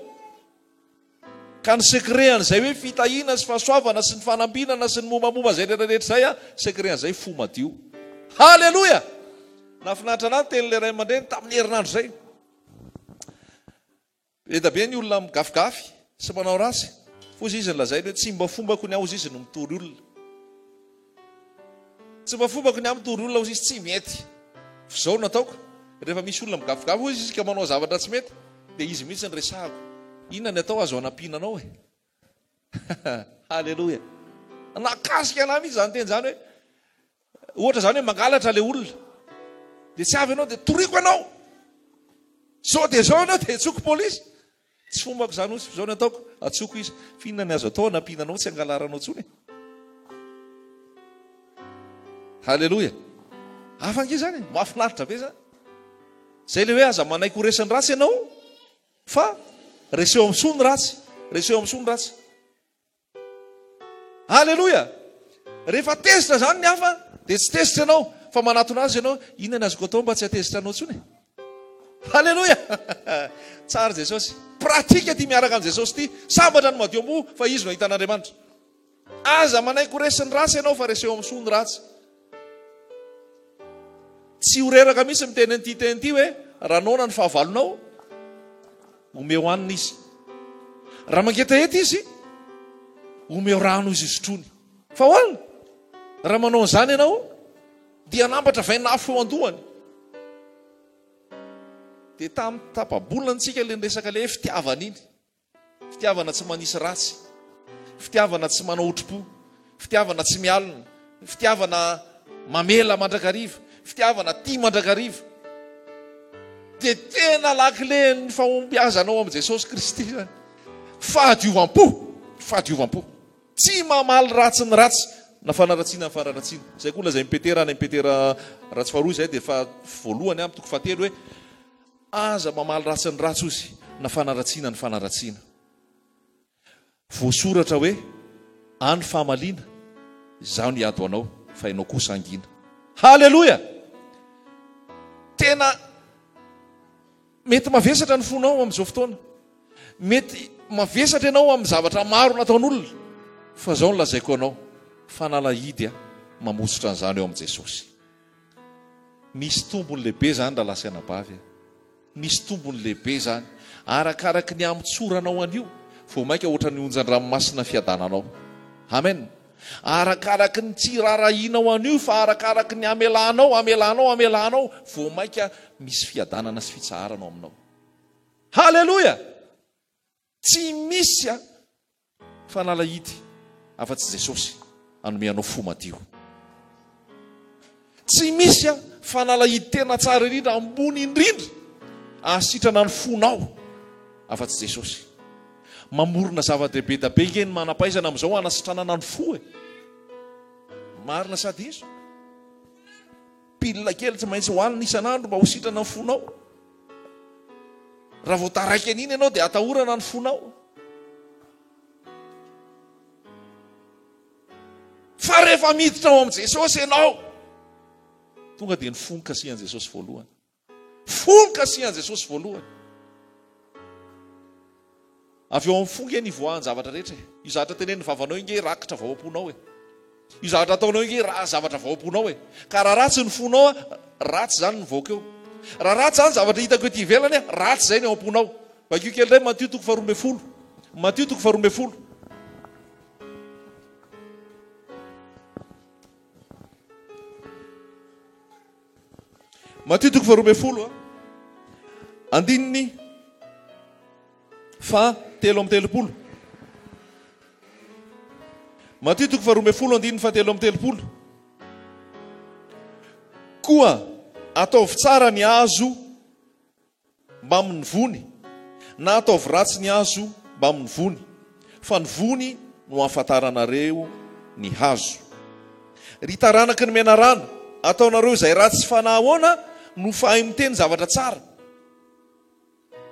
Ka ny secret an'izay hoe fitahiana sy fahasoavana sy ny fanambinana sy ny mombamomba izay rehetra rehetra izay a, secret an'izay fo madio. Haleloia! Nahafinaritra anah ny tenin'ilay ray aman-dreny tamin'ny herinandro izay. Be da be ny olona migafigafy sy manao ratsy. Foza izy nolazainy hoe tsy mba fombako ny ahy ozy izy no mitory olona. Tsy mba fombako ny ahy mitory olona ozy izy tsy mety. F'izao no ataoko, rehefa misy olona migafigafy ozy izy ka manao zavatra tsy mety dia izy mihitsy no resahako. Inona ny atao azo hanampiana anao e? Haleloia. Nahakasika anah mihitsy izany teny izany hoe Ohatra izany hoe mangalatra ilay olona, dia tsy avy ianao dia toriko ianao. Zao dia zao ianao dia antsoiko polisy. Tsy fombako izany hozy, zao ny ataoko, antsoiko izy. Fa inona ny azo atao hanampiana anao tsy hangalaranao intsony e? Haleloia. Hafa ange izany e, mahafinaritra be izany. Izay ilay hoe aza manaiky ho resin'ny ratsy ianao fa reseo amin'ny soa ny ratsy, reseo amin'ny soa ny ratsy. Aleloia! Rehefa tezitra izany ny hafa dia tsy tezitra ianao fa manatona azy ianao, inona ny azoko atao mba tsy hatezitra anao intsony e? Aleloia! Tsara Jesosy. Pratique ity miaraka amin'i Jesosy ity. Sambatra ny madio am-po fa izy no ahitana Andriamanitra. Aza manaiky ho resin'ny ratsy ianao fa reseo amin'ny soa ny ratsy. Tsy ho reraka mihitsy miteny an'ity teny ity hoe raha noana ny fahavalonao, omeo hanina izy. Raha mangetaheta izy, omeo rano izy hosotroiny. Fa hoana? Raha manao an'izany ianao, dia hanambatra vainafo eo an-dohany. Dia tamin'ny tapa-bolana antsika ilay niresaka ilay hoe fitiavana iny. Fitiavana tsy manisy ratsy, fitiavana tsy manao otri-po, fitiavana tsy mialona, fitiavana mamela mandrakariva, fitiavana tia mandrakariva. Dia tena lakilen'ny fahombiazanao amin'i Jesosy Kristy izany. Fahadiovam-po, fahadiovam-po. Tsy mamaly ratsy ny ratsy na fanaratsiana ny fanaratsiana. Izay koa lazain'i Petera any amin'ny Petera ratsy faharoa izay dia fa voalohany amin'ny toko fahatelo hoe Aza mamaly ratsy ny ratsy ozy na fanaratsiana ny fanaratsiana. Voasoratra hoe any fahamaliana, izaho no hiady ho anao fa ianao kosa hangina. Haleloia! Tena mety mavesatra ny fonao amin'izao fotoana. Mety mavesatra ianao amin'ny zavatra maro nataon'olona. Fa izao no lazaiko anao, fanalahidy mamotsotra an'izany eo amin'i Jesosy. Misy tombony lehibe izany rahalahy sy anabavy a! Misy tombony lehibe izany. Arakaraky ny hamotsoranao an'io, vao mainka ohatran'ny onjan-dranomasina fiadananao. Amen! Arakaraky ny tsy iraharahianao an'io fa arakaraky ny hamelanao, hamelanao, hamelanao, vao mainka misy fiadanana sy fitsaharana ao aminao. Haleloia! Tsy misy a! Fanalahidy afa-tsy Jesosy hanome anao fo madio. Tsy misy a fanalahidy tena tsara indrindra, ambony indrindra, ahasitrana ny fonao afa-tsy Jesosy. Mamorona zava-dehibe da be nge ny manam-pahaizana amin'izao hanasitranana ny fo e. Marina sa diso? Pilina kely tsy maintsy hohanina isan'andro mba ho sitrana ny fonao. Raha vao taraiky an'iny ianao dia atahorana ny fonao. Fa rehefa miditra ao amin'i Jesosy ianao, tonga dia ny fo kasihan'i Jesosy voalohany. Fo kasihan'i Jesosy voalohany. Avy eo amin'ny fo nge ny ivoahan-javatra rehetra e. Io zavatra tenenin'ny vavanao io nge rakitra vao am-ponao e. Io zavatra ataonao io nge raha zavatra vao am-ponao e. Ka raha ratsy ny fonao a, ratsy izany ny mivoaka eo. Raha ratsy izany zavatra hitako ety ivelany a, ratsy izay ny ao am-ponao. Vakio kely indray Matio toko faharoa ambin'ny folo. Matio toko faharoa ambin'ny folo. Matio toko faharoa ambin'ny folo, andininy faha 33. Matio toko faharoa ambin'ny folo, andininy faha 33. Koa ataovy tsara ny hazo mbamin'ny vony, na ataovy ratsy ny hazo mbamin'ny vony, fa ny vony no ahafantaranareo ny hazo. Ry taranaky ny menarana, ataonareo izay ratsy fanahy ahoana no fahay miteny zavatra tsara?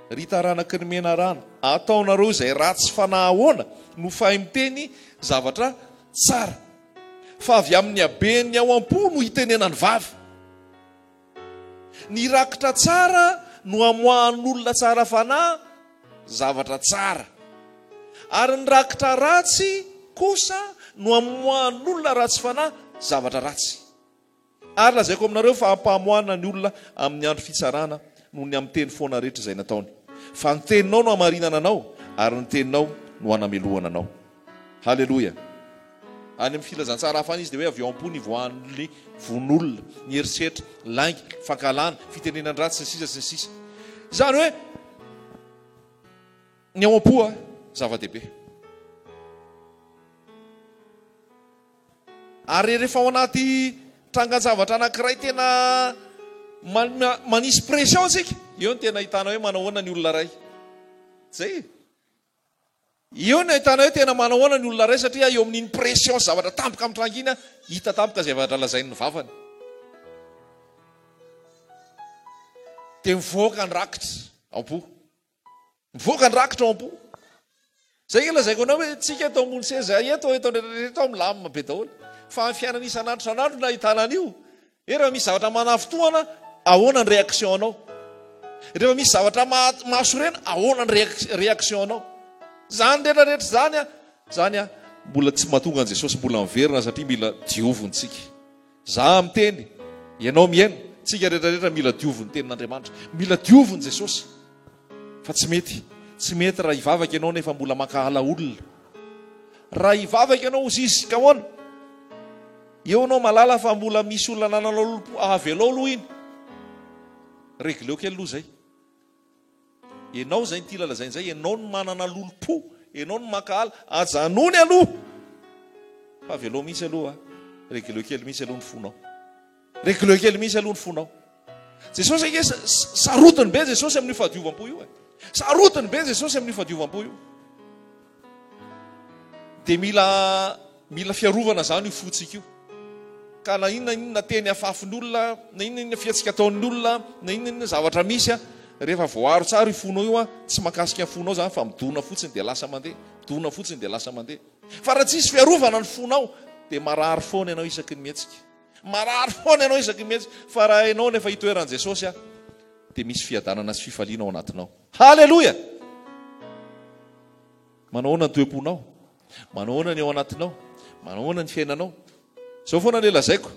Ry taranaky ny menarana, ataonareo izay ratsy fanahy ahoana no fahay miteny zavatra tsara? Fa avy amin'ny haben'ny ao am-po no itenenan'ny vava. Ny rakitra tsara no amoahan'olona tsara fanahy zavatra tsara. Ary ny rakitra ratsy kosa no amoahan'olona ratsy fanahy zavatra ratsy. Ary lazaiko aminareo fa hampamoahana ny olona amin'ny andro fitsarana noho ny amin'ny teny foana rehetra izay nataony. Fa ny teninao no hamarinana anao, ary ny teninao no hanamelohana anao. Haleloia! Any amin'ny filazantsara hafa any izy dia hoe avy ao am-po ny ivoahan'ny vono'olona, ny herisetra, lainga, fankahalana, fitenenan-dratsy, sy ny sisa sy ny sisa. Izany hoe ny ao am-po zava-dehibe. Ary rehefa ao anaty trangan-javatra anankiray tena manisy pression isika, eo no tena ahitana hoe manao ahoana ny olona iray. Izay e. Eo no ahitana hoe tena manao ahoana ny olona iray satria eo amin'iny pression sy zavatra tampoka mitranga iny, hita tampoka izay zavatra lazain'ny vavany. Dia mivoaka ny rakitra ao am-po. Mivoaka ny rakitra ao am-po. Izay ange lazaiko anao hoe tsika eto ambony seza eto, eto rehetra eto milamina be daholo. Fa ny fiainana isan'andro isan'andro no ahitana an'io. Hoe rehefa misy zavatra manafintohana, ahoana ny réaction anao? Rehefa misy zavatra mahasorena, ahoana ny réaction anao? Izany rehetra rehetra izany a, izany a, mbola tsy mahatonga an'i Jesosy mbola miverina satria mila dioviny tsika. Za miteny, ianao mihaino, tsika rehetra rehetra mila diovin'ny tenin'Andriamanitra. Mila diovin'i Jesosy. Fa tsy mety, tsy mety raha hivavaka ianao nefa mbola mankahala olona. Raha hivavaka ianao hozy izy, ka ahoana? Eo anao malala fa mbola misy olona nananao lolompo, avelao aloha iny. Regleo kely aloha zay. Ianao zay ny tia lalazaina zay, ianao no manana lolompo, ianao no mankahala, ajanony aloha. Fa avelao mihitsy aloha, regleo kely mihitsy aloha ny fonao. Regleo kely mihitsy aloha ny fonao. Jesosy ange sarotiny be Jesosy amin'io fahadiovam-po io e. Sarotiny be Jesosy amin'io fahadiovam-po io. Dia mila mila fiarovana izany io fontsika io. Ka na inona inona teny afafin'ny olona, na inona inona fihetsika ataon'ny olona, na inona inona zavatra misy, rehefa voaaro tsara io fonao io, tsy mahakasika ny fonao izany fa midona fotsiny dia lasa mandeha, midona fotsiny dia lasa mandeha. Fa raha tsisy fiarovana ny fonao dia marary foana ianao isaky ny mihetsika. Marary foana ianao isaky ny mihetsika. Fa raha hainao nefa itoeran'i Jesosy dia misy fiadanana sy fifaliana ao anatinao. Haleloia! Manao ahoana ny toe-ponao? Manao ahoana ny ao anatinao? Manao ahoana ny fiainanao? Izao foana anie lazaiko,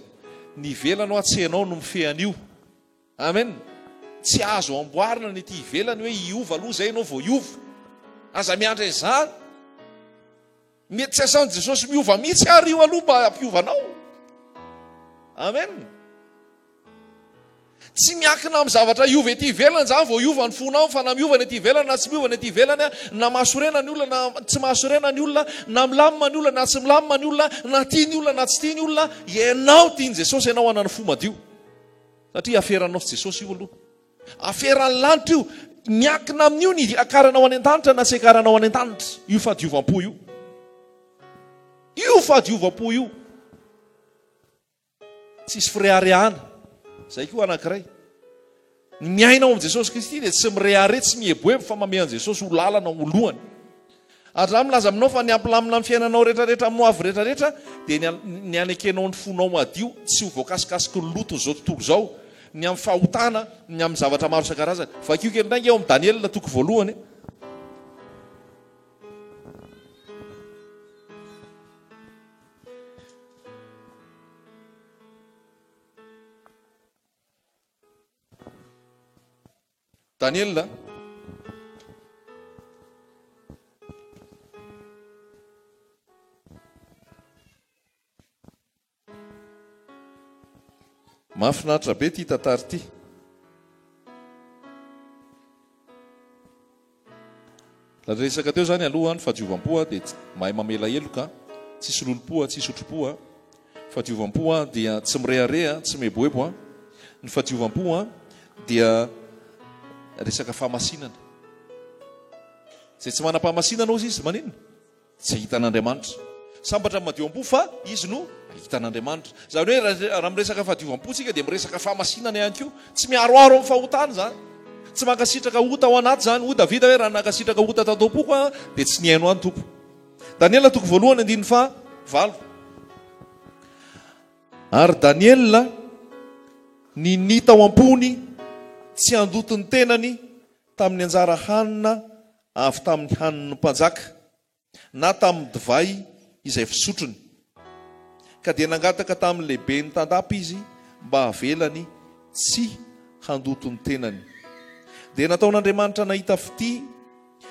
ny ivelany hoa tsy ianao no mifehy an'io. Amen. Tsy azo amboarina ny ety ivelany hoe hiova aloha izay ianao vao hiova. Aza miandry an'izany. Mety tsy asan'i Jesosy miova mihitsy ary io aloha mba hampiova anao. Amen. Tsy miankina amin'ny zavatra hiova ety ivelany izany vao hiova ny fonao, fa na miova ny ety ivelany na tsy miova ny ety ivelany, na mahasorena ny olona na tsy mahasorena ny olona, na milamina ny olona na tsy milamina ny olona, na tia ny olona na tsy tia ny olona, ianao tian'i Jesosy ianao hanana fo madio. Satria aferanao sy Jesosy io aloha. Aferan'ny lanitra io. Miankina amin'io ny hiakaranao any an-danitra na tsy hiakaranao any an-danitra. Io fahadiovam-po io. Io fahadiovam-po io. Tsisy fireharehana. Izay koa anankiray. Ny miaina ao amin'i Jesosy Kristy dia tsy mirehareha, tsy mieboebo fa mamehy an'i Jesosy ho lalana, ho lohany. Ary za milaza aminao fa ny hampilamina ny fiainanao rehetrarehetra amin'ny hoavy rehetrarehetra dia ny ny hanekenao ny fonao madio tsy ho voakasikasiky ny loton'izao tontolo izao, ny amin'ny fahotana, ny amin'ny zavatra maro isan-karazany. Vakio kely indray ange ao amin'ny Daniela toko voalohany. Daniela. Mahafinaritra be ity tantara ity. Raha resaka teo izany aloha ny fahadiovam-po dia mahay mamela heloka, tsisy lolompo, tsisy otripo. Fahadiovam-po dia tsy mirehareha, tsy mieboebo. Ny fahadiovam-po dia resaka fahamasinana. Izay tsy manam-pahamasinana hozy izy maninona? Tsy hahita an'Andriamanitra. Sambatra ny madio am-po fa izy no hahita an'Andriamanitra. Izany hoe raha miresaka fahadiovam-po isika dia miresaka fahamasinana ihany koa. Tsy miharoharo amin'ny fahotana izany. Tsy mankasitraka ota ao anaty izany. Hoy Davida hoe raha nankasitraka ota tato am-poko aho dia tsy nihaino ahy ny Tompo. Daniela toko voalohany andininy faha valo. Ary Daniela ninia tao am-pony tsy handoto ny tenany tamin'ny anjara hanina avy tamin'ny hanin'ny mpanjaka, na tamin'ny divay izay fisotrony. Ka dia nangataka tamin'ny lehiben'ny tandapa izy mba havelany tsy handoto ny tenany. Dia nataon'Andriamanitra nahita fitia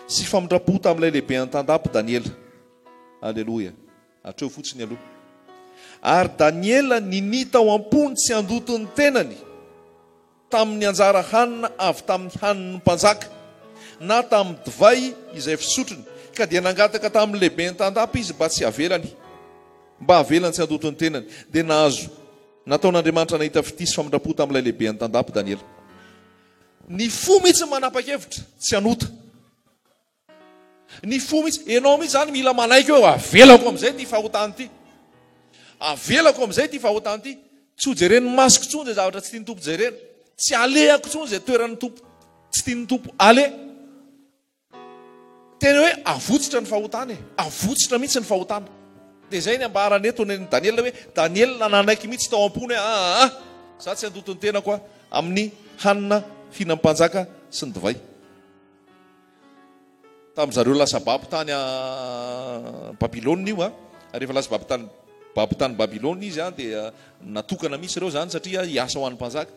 sy famindram-po tamin'ilay lehiben'ny tandapa Daniela. Aleloia. Hatreo fotsiny aloha. Ary Daniela ninia tao am-pony tsy handoto ny tenany. Tamin'ny anjara hanina avy tamin'ny hanin'ny mpanjaka, na tamin'ny divay izay fisotrony, ka dia nangataka tamin'ny lehiben'ny tandapa izy mba tsy havelany, mba havelany tsy handoto ny tenany. Dia nahazo nataon'Andriamanitra nahita fitia sy famindram-po tamin'ilay lehiben'ny tandapa Daniela. Ny fo mihitsy no manapa-kevitra tsy hanota. Ny fo mihitsy, ianao mihitsy izany mila manaiky hoe avelako amin'izay ity fahotana ity. Avelako amin'izay ity fahotana ity. Tsy ho jeren'ny masoko intsony izay zavatra tsy tian'ny Tompo jerena. Tsy alehako intsony izay toeran'ny Tompo tsy tian'ny Tompo aleha. Tena hoe avotsitra ny fahotana e. Avotsitra mihitsy ny fahotana. Dia izay ny ambarany eto ny Daniela hoe Daniela nanaiky mihitsy tao am-pony hoe aa, za tsy handoto ny tenako aho amin'ny hanina fihinan'ny mpanjaka sy ny divay. Tamin'ny zareo lasa babo tany Babylona io a. Rehefa lasa babo tany babo tany Babylona izy a dia natokana mihitsy ireo izany satria hiasa ho an'ny mpanjaka.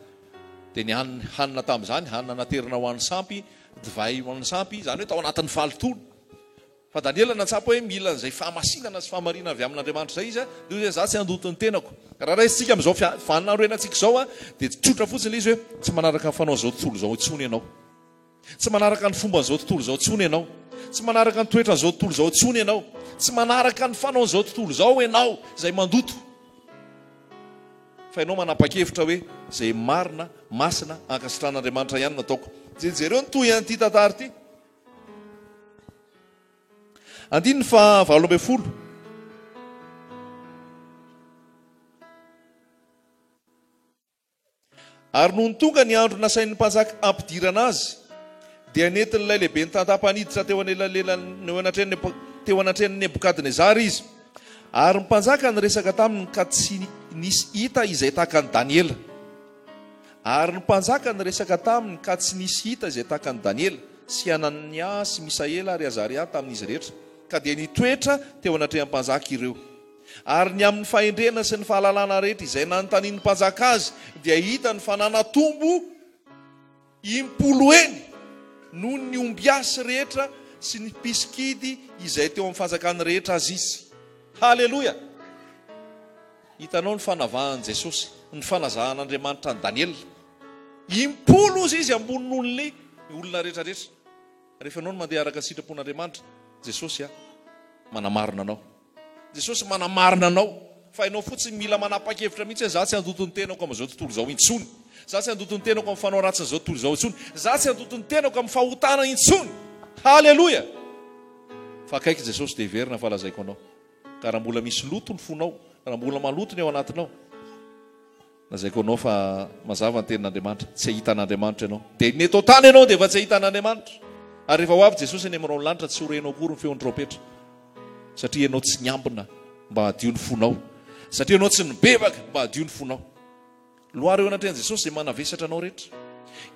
Dia ny hanina tamin'izany, hanina naterina ho an'ny sampy, divay ho an'ny sampy, izany hoe tao anatin'ny fahalotoana. Fa Daniela nahatsapa hoe mila an'izay fahamasinana sy fahamarinana avy amin'Andriamanitra izay izy a, dia hoy izy hoe za tsy handoto ny tenako. Raha raisintsika amin'izao vaninandro iainantsika izao a, dia tsotra fotsiny ilay izy hoe tsy manaraka ny fanaon'izao tontolo izao intsony ianao. Tsy manaraka ny fomban'izao tontolo izao intsony ianao. Tsy manaraka ny toetran'izao tontolo izao intsony ianao. Tsy manaraka ny fanaon'izao tontolo izao ianao izay mandoto. Fa ianao manapa-kevitra hoe izay marina, masina, ankasitrahan'Andriamanitra ihany no ataoko. Jereo ny tohin'ity tantara ity. Andininy faha 18. Ary nony tonga ny andro nasain'ny mpanjaka hampidirana azy, dia nentin'ilay lehiben'ny tandapa niditra teo anelanelan'ny eo anatrehan'i teo anatrehan'i Nebokadnezara izy. Ary ny mpanjaka niresaka taminy ka tsy nisy hita izay tahaka an'i Daniela. Ary ny mpanjaka niresaka taminy ka tsy nisy hita izay tahaka an'i Daniela, sy Hanania sy Misaela ary Azaria tamin'izy rehetra, ka dia nitoetra teo anatrehan'ny mpanjaka ireo. Ary ny amin'ny fahendrena sy ny fahalalana rehetra izay nanontanian'ny mpanjaka azy, dia hitany fa nanatombo impolo heny noho ny ombiasy rehetra sy ny mpisikidy izay teo amin'ny fanjakany rehetra aza izy. Haleloia! Hitanao ny fanavahan'i Jesosy, ny fanazahan'Andriamanitra an'i Daniela. Impolo ozy izy ambony noho ny olona rehetra rehetra. Rehefa ianao no mandeha araka ny sitrapon'Andriamanitra, Jesosy manamarina anao. Jesosy manamarina anao fa ianao fotsiny mila manapa-kevitra mihitsy hoe za tsy handoto ny tenako amin'izao tontolo izao intsony. Za tsy handoto ny tenako amin'ny fanao ratsin'izao tontolo izao intsony. Za tsy handoto ny tenako amin'ny fahotana intsony. Haleloia! Fa akaiky Jesosy dia heverina fa lazaiko anao. Ka raha mbola misy loto ny fonao, raha mbola maloto ny ao anatinao, Lazaiko anao fa mazava ny tenin'Andriamanitra, tsy hahita an'Andriamanitra ianao. Dia ny eto an-tany ianao dia efa tsy hahita an'Andriamanitra. Ary rehefa ho avy Jesosy eny amin'ny rahon'ny lanitra, tsy ho renao akory ny feon'ny trompetra. Satria ianao tsy niambina mba hadio ny fonao. Satria ianao tsy nibebaka mba hadio ny fonao. Loaro eo anatrehan'i Jesosy izay manavesatra anao rehetra.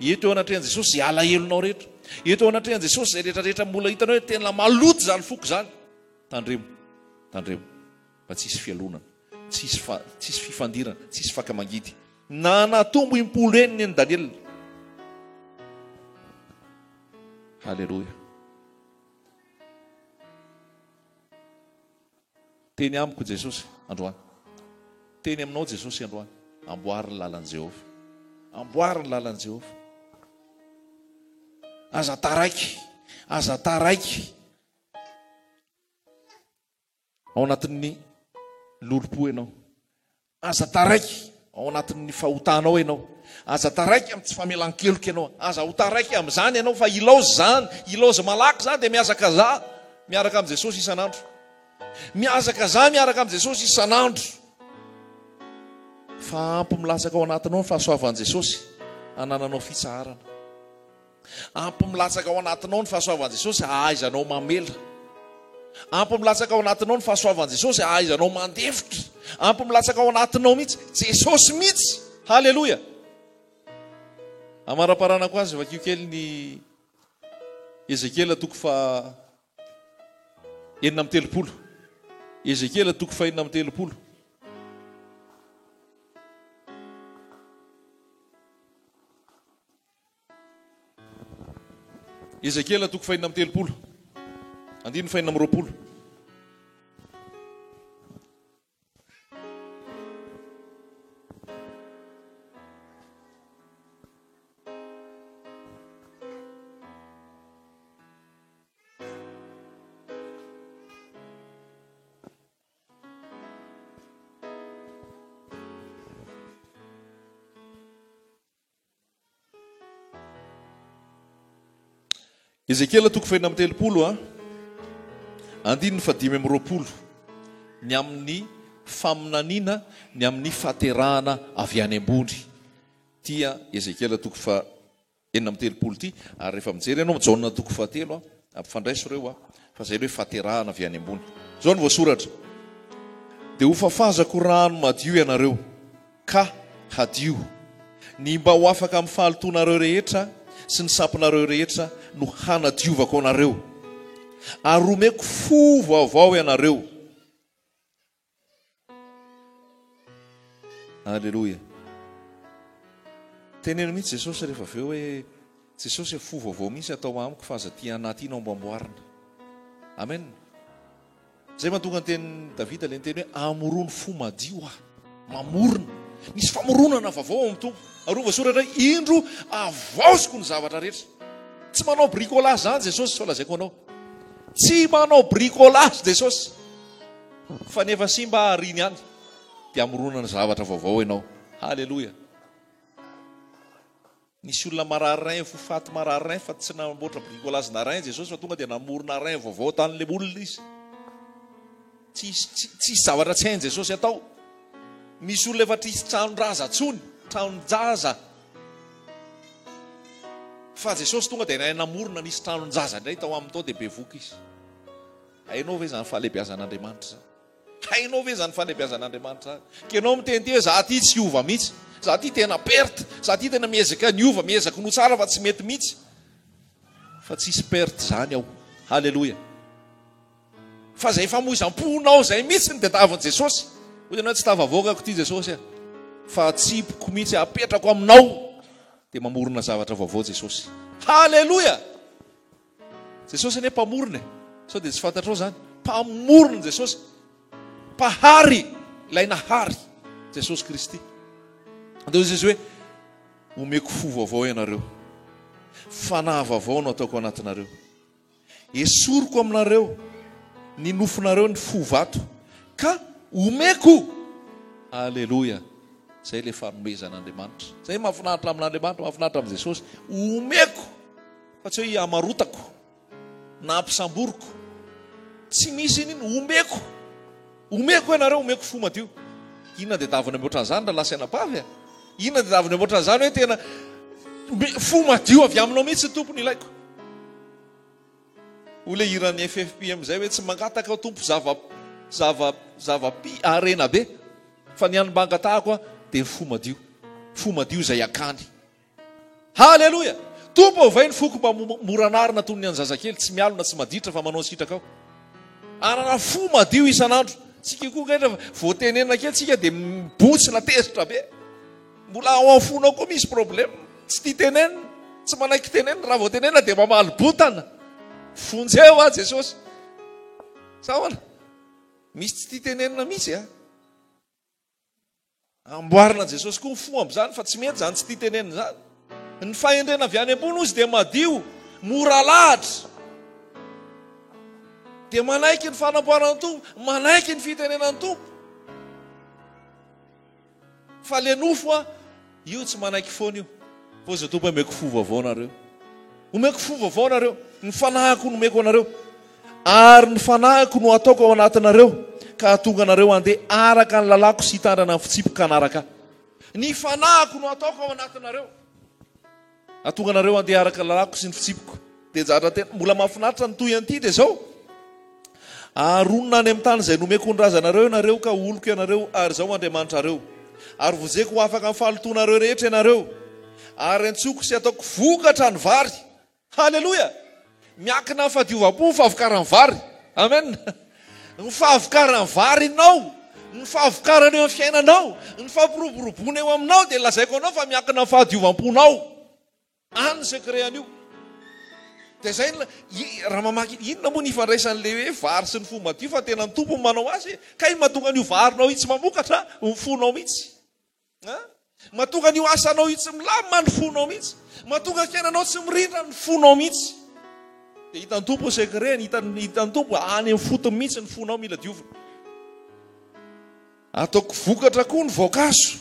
Eto eo anatrehan'i Jesosy izay alahelonao rehetra. Eto eo anatrehan'i Jesosy izay rehetra rehetra mbola hitanao hoe tena maloto izany foko izany. Tandremo, tandremo mba tsy hisy fialonana. Tsy hisy fa, tsy hisy fifandirana, tsy hisy faka mangidy. Nanatombo impolo heny an'i Daniela. Haleloia. Teny amiko Jesosy androany. Teny aminao Jesosy androany. Amboary ny lalan'i Jehovah. Amboary ny lalan'i Jehovah. Aza taraiky, aza taraiky ao anatin'ny lolompo ianao. Aza taraiky ao anatin'ny fahotanao ianao. Aza taraiky amin'ny tsy famelan-keloka ianao. Aza ho taraiky amin'izany ianao fa ilaozy izany, ilaozy malaky izany dia mihazakazaha miaraka amin'i Jesosy isan'andro. Mihazakazaha miaraka amin'i Jesosy isan'andro. Fa ampy milatsaka ao anatinao ny fahasoavan'i Jesosy hanananao fitsaharana. Ampy milatsaka ao anatinao ny fahasoavan'i Jesosy hahaizanao mamela. Ampy milatsaka ao anatinao ny fahasoavan'i Jesosy hahaizanao mandefitra. Ampy milatsaka ao anatinao mihitsy Jesosy mihitsy. Haleloia. Amaraparanako azy vakio kely ny Ezekiela toko fa 36. Ezekiela toko fa 36. Ezekiela toko fahenina amby telopolo, andininy fahenina amby roapolo. Ezekiela toko fahenina amby telopolo a, andininy fahadimy amby roapolo, ny amin'ny faminaniana ny amin'ny fahaterahana avy any ambony. Ity a, Ezekiela toko faha 36 ity, ary rehefa mijery ianao Jaona toko fahatelo a, ampifandraiso ireo a, fa izay ilay hoe fahaterahana avy any ambony. Izao no voasoratra, Dia hofafazako rano madio ianareo, ka hadio. Ny mba ho afaka amin'ny fahalotoanareo rehetra sy ny sampinareo rehetra no hanadiovako anareo. Ary homeko fo vaovao ianareo. Aleloia. Teneno mihitsy Jesosy rehefa avy eo hoe Jesosy e, fo vaovao mihitsy atao amiko fa aza aty anaty iny ao amboarina. Amen. Zay mahatonga ny tenin'i Davida ilay niteny hoe amorony fo madio aho. Mamorona. Misy famoronana vaovao ao amin'ny Tompo. Ary hoy voasoratra hoe indro avaoziko ny zavatra rehetra. Tsy manao bricolage izany Jesosy, sao lazaiko anao. Tsy manao bricolage Jesosy. Fa ny efa simba ariny ihany dia amoronana zavatra vaovao ianao. Haleloia. Nisy olona marary rein fo faty marary rein fa tsy namboatra bricolage na rein Jesosy fa tonga dia namorona rein vaovao tany le olona izy. Tsisy tsisy zavatra tsy hain'i Jesosy atao. Misy olona efa tsisy tranon-draza tsony, tranon-jaza. Fa Jesosy tonga dia nahay namorona nisy tranon-jaza indray tao aminy tao dia bevoka izy. Hainao ve izany fahalebiazan'Andriamanitra izany? Hainao ve izany fahalebiazan'Andriamanitra izany? Ka ianao miteny ity hoe za ty tsy hiova mihitsy, za ty tena perte, za ty tena miezaka ny hiova, miezaka ny ho tsara fa tsy mety mihitsy. Fa tsisy perte izany ao. Haleloia. Fa izay famoizam-ponao izay mihitsy no tadiavin'i Jesosy. Hoy ianao hoe tsy tafavoakako ity Jesosy a. Fa atsipiko mihitsy, apetrako aminao. Dia mamorona zavatra vaovao Jesosy. Haleloia! Jesosy anie mpamorona e! Sao dia tsy fantatrao izany? Mpamorona Jesosy. Mpahary, ilay nahary, Jesosy Kristy. Dia hoy Jesosy hoe, omeko fo vaovao ianareo. Fanahy vaovao no ataoko anatinareo. Esoriko aminareo ny nofonareo ny fo vato, ka omeko. Aleloia. Izay ilay fanomezan'Andriamanitra. Izay mahafinaritra amin'Andriamanitra, mahafinaritra amin'i Jesosy. Omeko. Fa tsy hoe hiamarotako na hampisamboriko. Tsy misy iny iny, omeko. Omeko ianareo, omeko fo madio. Inona dia davina mihoatra an'izany raha lasa anabavy a? Inona dia davina mihoatra an'izany hoe tena fo madio avy aminao mihitsy ny Tompo no ilaiko. Hoy ilay hiran'ny FFPM izay hoe tsy mangataka aho Tompo zava zava zava-pi harena be fa ny hany mba angatahako aho dia ny fo madio. Fo madio izay akany. Haleloia! Tompo ovay ny foko mba mora anarina toy ny an'ny zazakely, tsy mialona, tsy maditra fa manao ny sitrakao. Hanana fo madio isan'andro. Tsika koa kay rehefa vao tenenina kely tsika dia mibontsina tezitra be. Mbola ao amin'ny fonao koa misy problème. Tsy tia tenenina, tsy manaiky tenenina, raha vao tenenina dia mamaly bontana. Vonjeo aho Jesosy. Sa ahoana? Misy tsy tia tenenina mihitsy a. Amboarina Jesosy koa ny fo amin'izany fa tsy mety izany tsy tia tenenina izany. Ny fahendrena avy any ambony hozy dia madio, mora lahatra. Dia manaiky ny fanamboaran'ny Tompo, manaiky ny fitenenan'ny Tompo. Fa le nofo a, io tsy manaiky foana io. Fa hozy Tompo omeko fo vaovao nareo. Omeko fo vaovao nareo. Ny fanahiko no omeko anareo. Ary ny fanahiko no ataoko ao anatinareo, ka hahatonga anareo handeha araka ny lalàko sy hitandrana ny fitsipiko hanaraka ahy. Ny fanahiko no ataoko ao anatinareo. Hahatonga anareo handeha araka ny lalàko sy ny fitsipiko. Dia zavatra tena mbola mahafinaritra ny toy an'ity dia izao. Ary honina any amin'ny tany izay nomeko ny razanareo ianareo, ka ho oloko ianareo, ary Izaho Andriamanitrareo. Ary vonjeko ho afaka amin'ny fahalotoanareo rehetra ianareo. Ary antsoiko sy ataoko vokatra ny vary. Haleloia! Miankina amin'ny fahadiovam-po ny fahavokaran'ny vary. Amen! Ny fahavokaran'ny varinao, ny fahavokarana eo amin'ny fiainanao, ny fampiroboroboana eo aminao dia lazaiko anao fa miankina amin'ny fahadiovam-ponao. Any ny secret an'io. Dia izay ny raha mamaky inona moa ny ifandraisan'ilay hoe vary sy ny fo madio fa tena ny Tompo no manao azy e. Kay mahatonga an'io varinao io tsy mamokatra ny fonao mihitsy. An? Mahatonga an'io asanao io tsy milamina ny fonao mihitsy. Mahatonga ny fiainanao tsy mirindra ny fonao mihitsy. Dia hitan'ny Tompo ny secret-ny, hitan'ny hitan'ny Tompo any amin'ny fotony mihitsy ny fonao mila diovina. Ataoko vokatra koa ny voankazo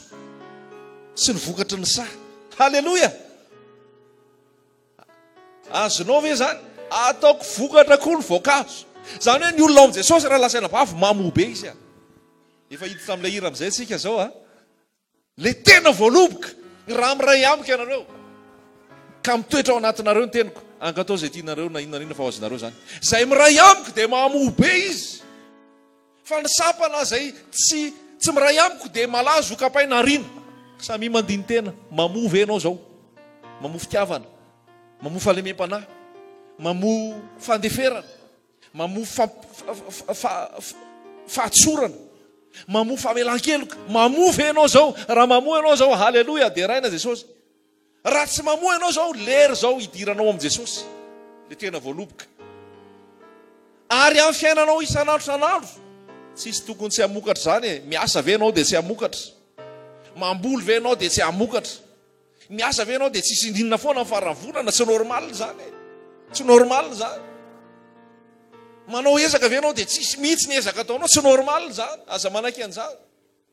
sy ny vokatry ny saha. Haleloia! Azonao ve izany? Ataoko vokatra koa ny voankazo. Izany hoe ny olona ao amin'i Jesosy raha lazaina vavy mamoa be izy. Efa hiditra amin'ilay hira amin'izay tsika izao a. Ilay tena voaloboka, raha miray amiko ianareo ka mitoetra ao anatinareo ny teniko, angatao izay tianareo na inona na inona fa ho azonareo izany. Izay miray amiko dia mamoa be izy. Fa ny sampana izay tsy tsy miray amiko dia malazo ho kapaina ariana. Samia mandini-tena, mamoa ve ianao izao? Mamoa fitiavana, mamoa fahalemem-panahy, mamoa fandeferana. Mamoa fahatsorana, mamoa famelan-keloka. Mamoa ve ianao izao? Raha mamoa ianao izao, haleloia, deraina Jesosy. Raha tsy mamoa ianao izao, lera izao hidiranao amin'i Jesosy, ilay tena voaloboka. Ary amin'ny fiainanao isan'andro isan'andro, tsisy tokony tsy hamokatra izany e. Miasa ve ianao dia tsy hamokatra? Mamboly ve ianao dia tsy hamokatra? Miasa ve ianao dia tsisy indrinona foana ny faran'ny volana? Tsy normal izany e. Tsy normal izany. Manao ezaka ve ianao dia tsisy mihitsy ny ezaka ataonao? Tsy normal izany. Aza manaiky an'izany.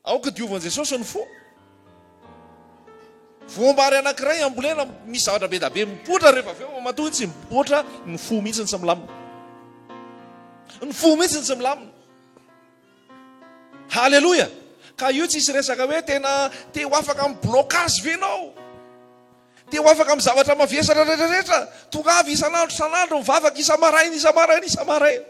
Aoka diovan'i Jesosy ny fo. Voam-bary anankiray ambolena misy zavatra be da be mipoitra rehefa avy eo, matoa tsy mipoitra ny fo mihitsy ny tsy milamina. Ny fo mihitsy ny tsy milamina. Haleloia! Ka io tsisy resaka hoe tena te ho afaka amin'ny blocage ve ianao? Te ho afaka amin'ny zavatra mavesatra rehetra rehetra? Tongava isan'andro isan'andro mivavaka isa-maraina isa-maraina isa-maraina.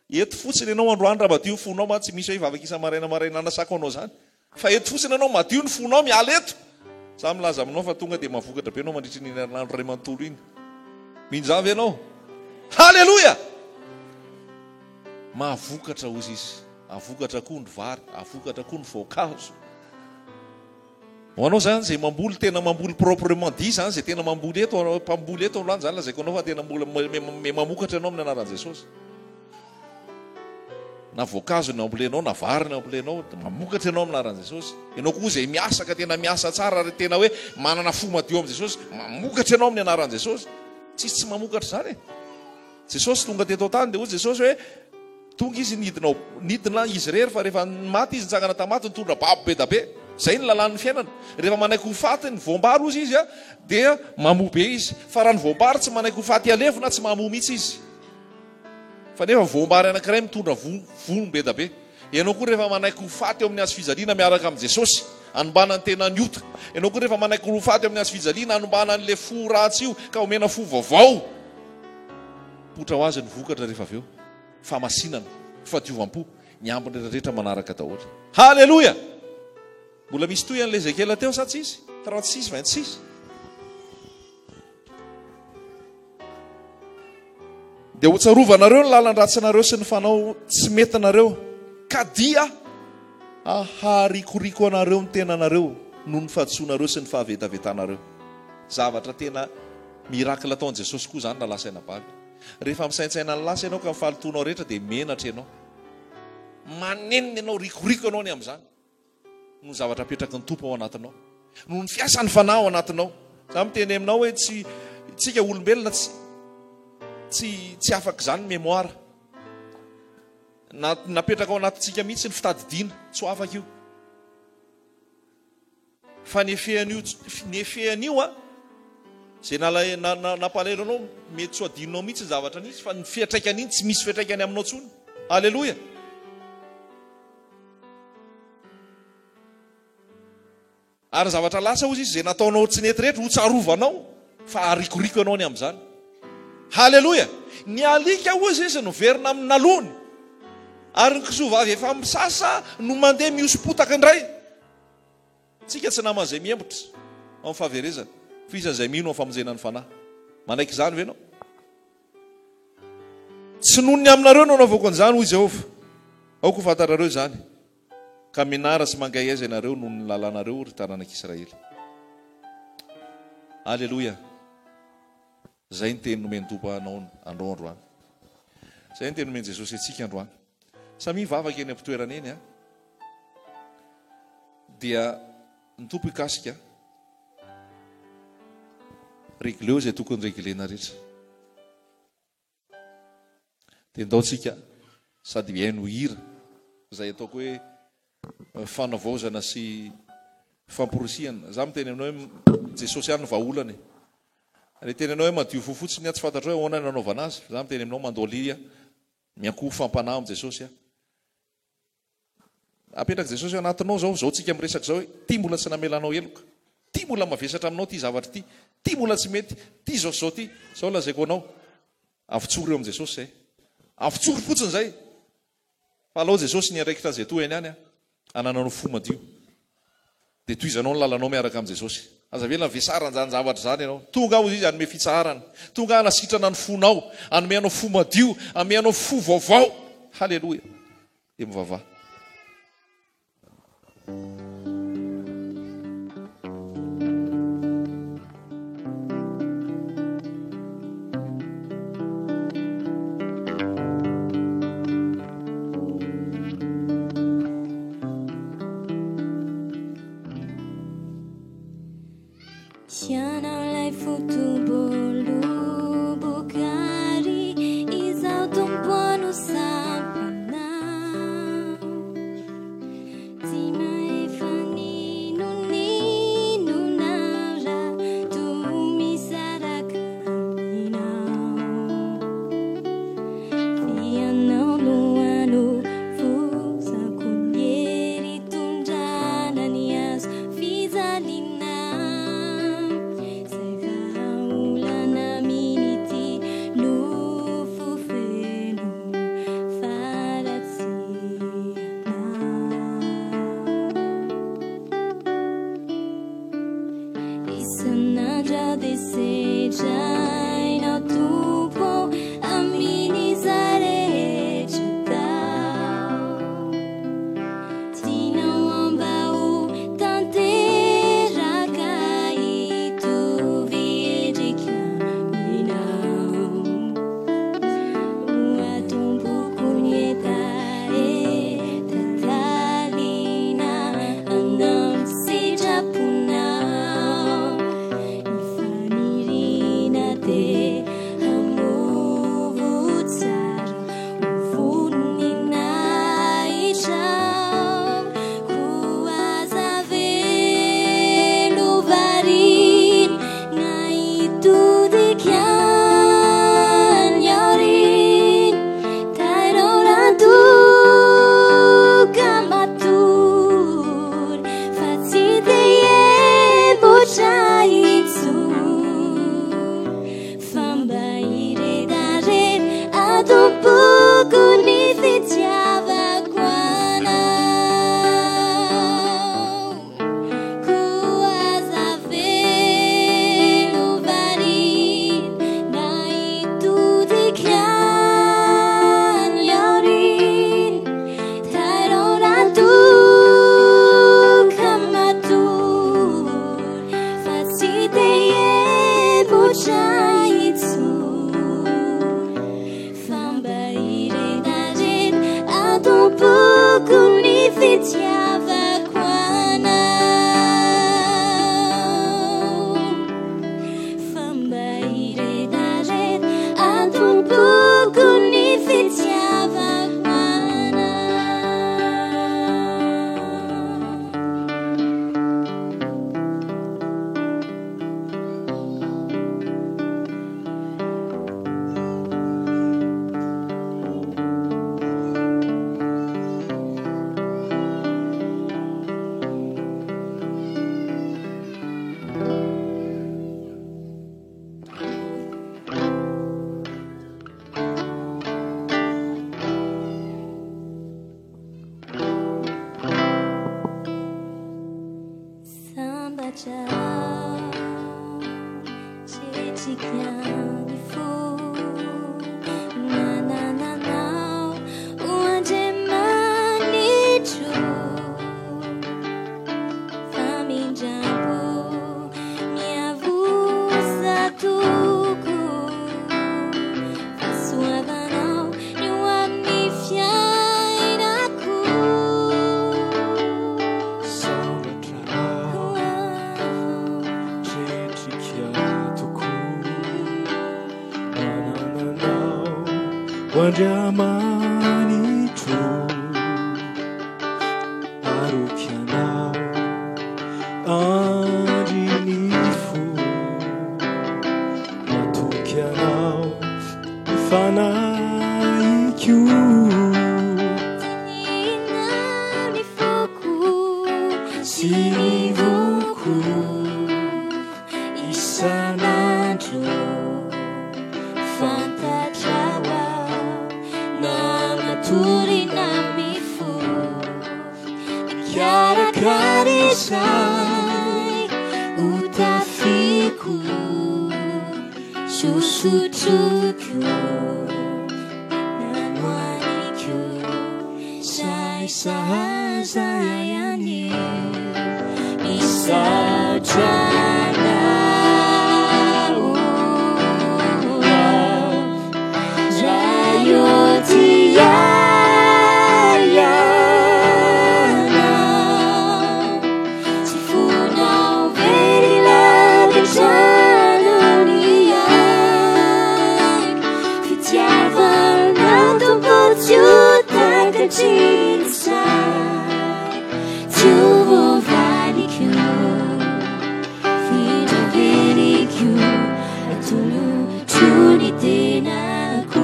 Eto fotsiny ianao androany raha madio ny fonao mantsy misy hoe hivavaka isa-maraina maraina hanasako anao izany. Fa eto fotsiny ianao madio ny fonao miala eto. Za milaza aminao fa tonga dia mahavokatra be ianao mandritra iny herinandro iray manontolo iny. Mino izany ve ianao? Haleloia! Mahavokatra hozy izy. Hahavokatra koa ny vary, hahavokatra koa ny voankazo. Ho anao izany izay mamboly, tena mamboly proprement dit izany, izay tena mamboly eto, mpamboly eto androany izany lazaiko anao fa tena mbola mamokatra ianao amin'ny anaran'i Jesosy. Na voankazo no ambolenao, na vary no ambolenao, dia mamokatra ianao amin'ny anaran'i Jesosy. Ianao koa izay miasa ka tena miasa tsara ary tena hoe manana fo madio amin'i Jesosy, mamokatra ianao amin'ny anaran'i Jesosy. Tsisy tsy mamokatra izany e. Jesosy tonga teto an-tany dia hoy Jesosy hoe tonga izy nidina nidina izy irery fa rehefa maty izy nitsangana tamin'ny maty nitondra babo be da be. Izay ny lalàn'ny fiainana. Rehefa manaiky ho faty ny voam-bary hozy izy dia mamoa be izy. Fa raha ny voam-bary tsy manaiky ho faty halevina tsy mamoa mihitsy izy. Fa nefa voam-bary anankiray mitondra voa vono be da be. Ianao koa rehefa manaiky ho faty eo amin'ny hazo fijaliana miaraka amin'i Jesosy, anombana ny tenan'ny ota. Ianao koa rehefa manaiky ho faty eo amin'ny hazo fijaliana, anombana an'ilay fo ratsy io ka omena fo vaovao. Mipoitra ho azy ny vokatra rehefa avy eo. Fahamasinana, fahadiovam-po, ny ambiny rehetra rehetra manaraka daholo. Haleloia! Mbola misy toy an'ilay Ezekiela teo sa tsisy? 36, 26. Dia hotsarovanareo ny lalan-dratsinareo sy ny fanao tsy metinareo, ka dia haharikoriko anareo ny tenanareo noho ny fahadisoanareo sy ny fahavetavetanareo. Zavatra tena miracle ataon'i Jesosy koa izany raha lasa anabavy. Rehefa misaintsaina ny lasa ianao ka ny fahalotoanao rehetra dia menatra ianao. Manenina ianao, rikoriko ianao ny amin'izany. Noho ny zavatra apetraky ny Tompo ao anatinao. Noho ny fiasan'ny Fanahy ao anatinao. Za miteny aminao hoe tsy tsika olombelona tsy tsy tsy afaka izany mémoire. Na napetraka ao anatintsika mihitsy ny fitadidiana, tsy ho afaka io. Fa ny effet an'io ny effet an'io a izay nala na na nampalahelo anao mety tsy ho adinonao mihitsy ny zavatra nisy fa ny fiantraikan'iny tsy misy fiantraikany aminao intsony. Aleloia. Ary ny zavatra lasa hozy izy izay nataonao tsy nety rehetra ho tsarovanao fa harikoriko ianao ny amin'izany. Haleloia! Ny alika hozy izy niverina amin'ny naloany ary ny kisoa vavy efa misasa no mandeha mihoso-potaka indray. Tsika tsy naman'izay miembotra amin'ny fahaverezana, fa iza izay mino amin'ny famonjena ny fanahy. Manaiky izany ve ianao? Tsy noho ny aminareo no anaovako an'izany, hoy Jehovah. Aoka ho fantatrareo izany, ka menara sy mangaiaiza ianareo noho ny lalànareo, ry taranak'Israely. Aleloia! Izay ny teny nomen'ny Tompo anao anao androany. Izay ny teny nomen'i Jesosy antsika androany. Samia mivavaka eny am-pitoerana eny an. Dia ny Tompo hikasika. Regleo izay tokony reglena rehetra. Dia ndao tsika sady mihaino hira izay ataoko hoe fanavaozana sy famporisihana. Za miteny aminao hoe Jesosy ihany no vahaolana e. Ilay teny anao hoe madio fo fotsiny aho tsy fantatro hoe ahoana ny nanaovana azy. Za miteny aminao mandoalia miankoho fampanahy amin'i Jesosy aho. Apetrak'i Jesosy ao anatinao izao, izao tsika miresaka izao hoe, ity mbola tsy namelanao heloka, ity mbola mavesatra aminao ity zavatra ity, ity mbola tsy mety, ity izao sy izao ity. Izao lazaiko anao, avotsory eo amin'i Jesosy izay. Avotsory fotsiny izay. Fa alao Jesosy niandraikitra an'izay toa eny ihany, hanananao fo madio. Dia tohizanao ny lalanao miaraka amin'i Jesosy. Aza avela vesaran'izany zavatra izany ianao. Tonga hozy Izy hanome fitsaharana. Tonga hanasitrana ny fonao, hanome anao fo madio, hanome anao fo vaovao. Haleloia. Dia mivavaha. Ianao ilay foto-boaloboka ary izaho Tompo no sampanao. Tsy mahefa n'inon'inona raha toa misaraka aminao. F'ianao no anovozako ny hery hitondrana ny hazo fijaliana. Izay vahaolana amin'ity nofo feno faharatsiana. Isan'andro aho dia sedrainao Tompo ô, amin'izay rehetra atao. Tianao mba ho tanteraka hitovy endrika aminao. Ho atomboko ny hetaheta lalina anao ny sitraponao. Ny faniriana Sambatra Setrika ny fo Manana anao ho Andriamanitro Famindram-po miavosa toko Fahasoavanao ny ho amin'ny fiainako Sambatra tretrika tokoa Manana anao ho Andriamanitro Aroky anao andry ny fo Matoky anao ny fanahiko Tinina ny foko Sy ny voko isan'andro Fantatrao aho na matory na mifoha Mikarakara izay ho tafiko Sosotroko nanoaniko Izay sahaza ihany Misaotra anao Ray ô tia ianao Tsy fonao very lavitra noho ny aiko Fitiavanao Tompo tsy ho takatry ny saiko Tsy ho voavaliko Findra-veriko atolotro ny tenako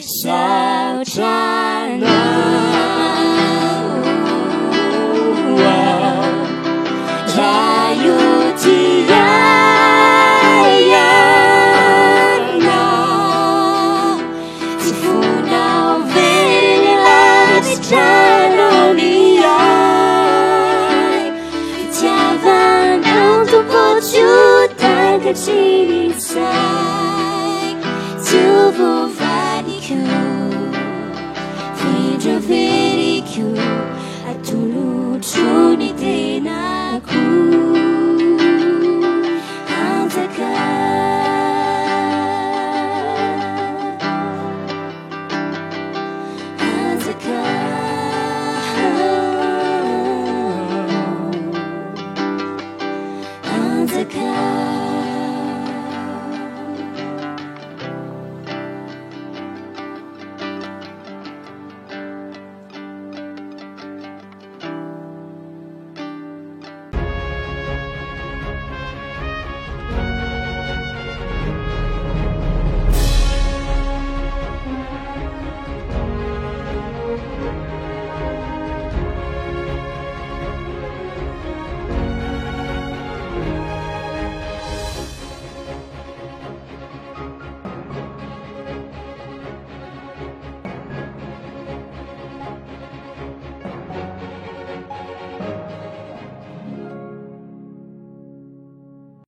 Misaotra anao Ray ô tia ianao Tsy fonao very lavitra noho ny ahy Fitiavanao Tompo tsy ho takatry ny saiko Tsy ho voavaliko Findra-veriko atolotro ny tenako Hanjaka Hanjaka Hanjaka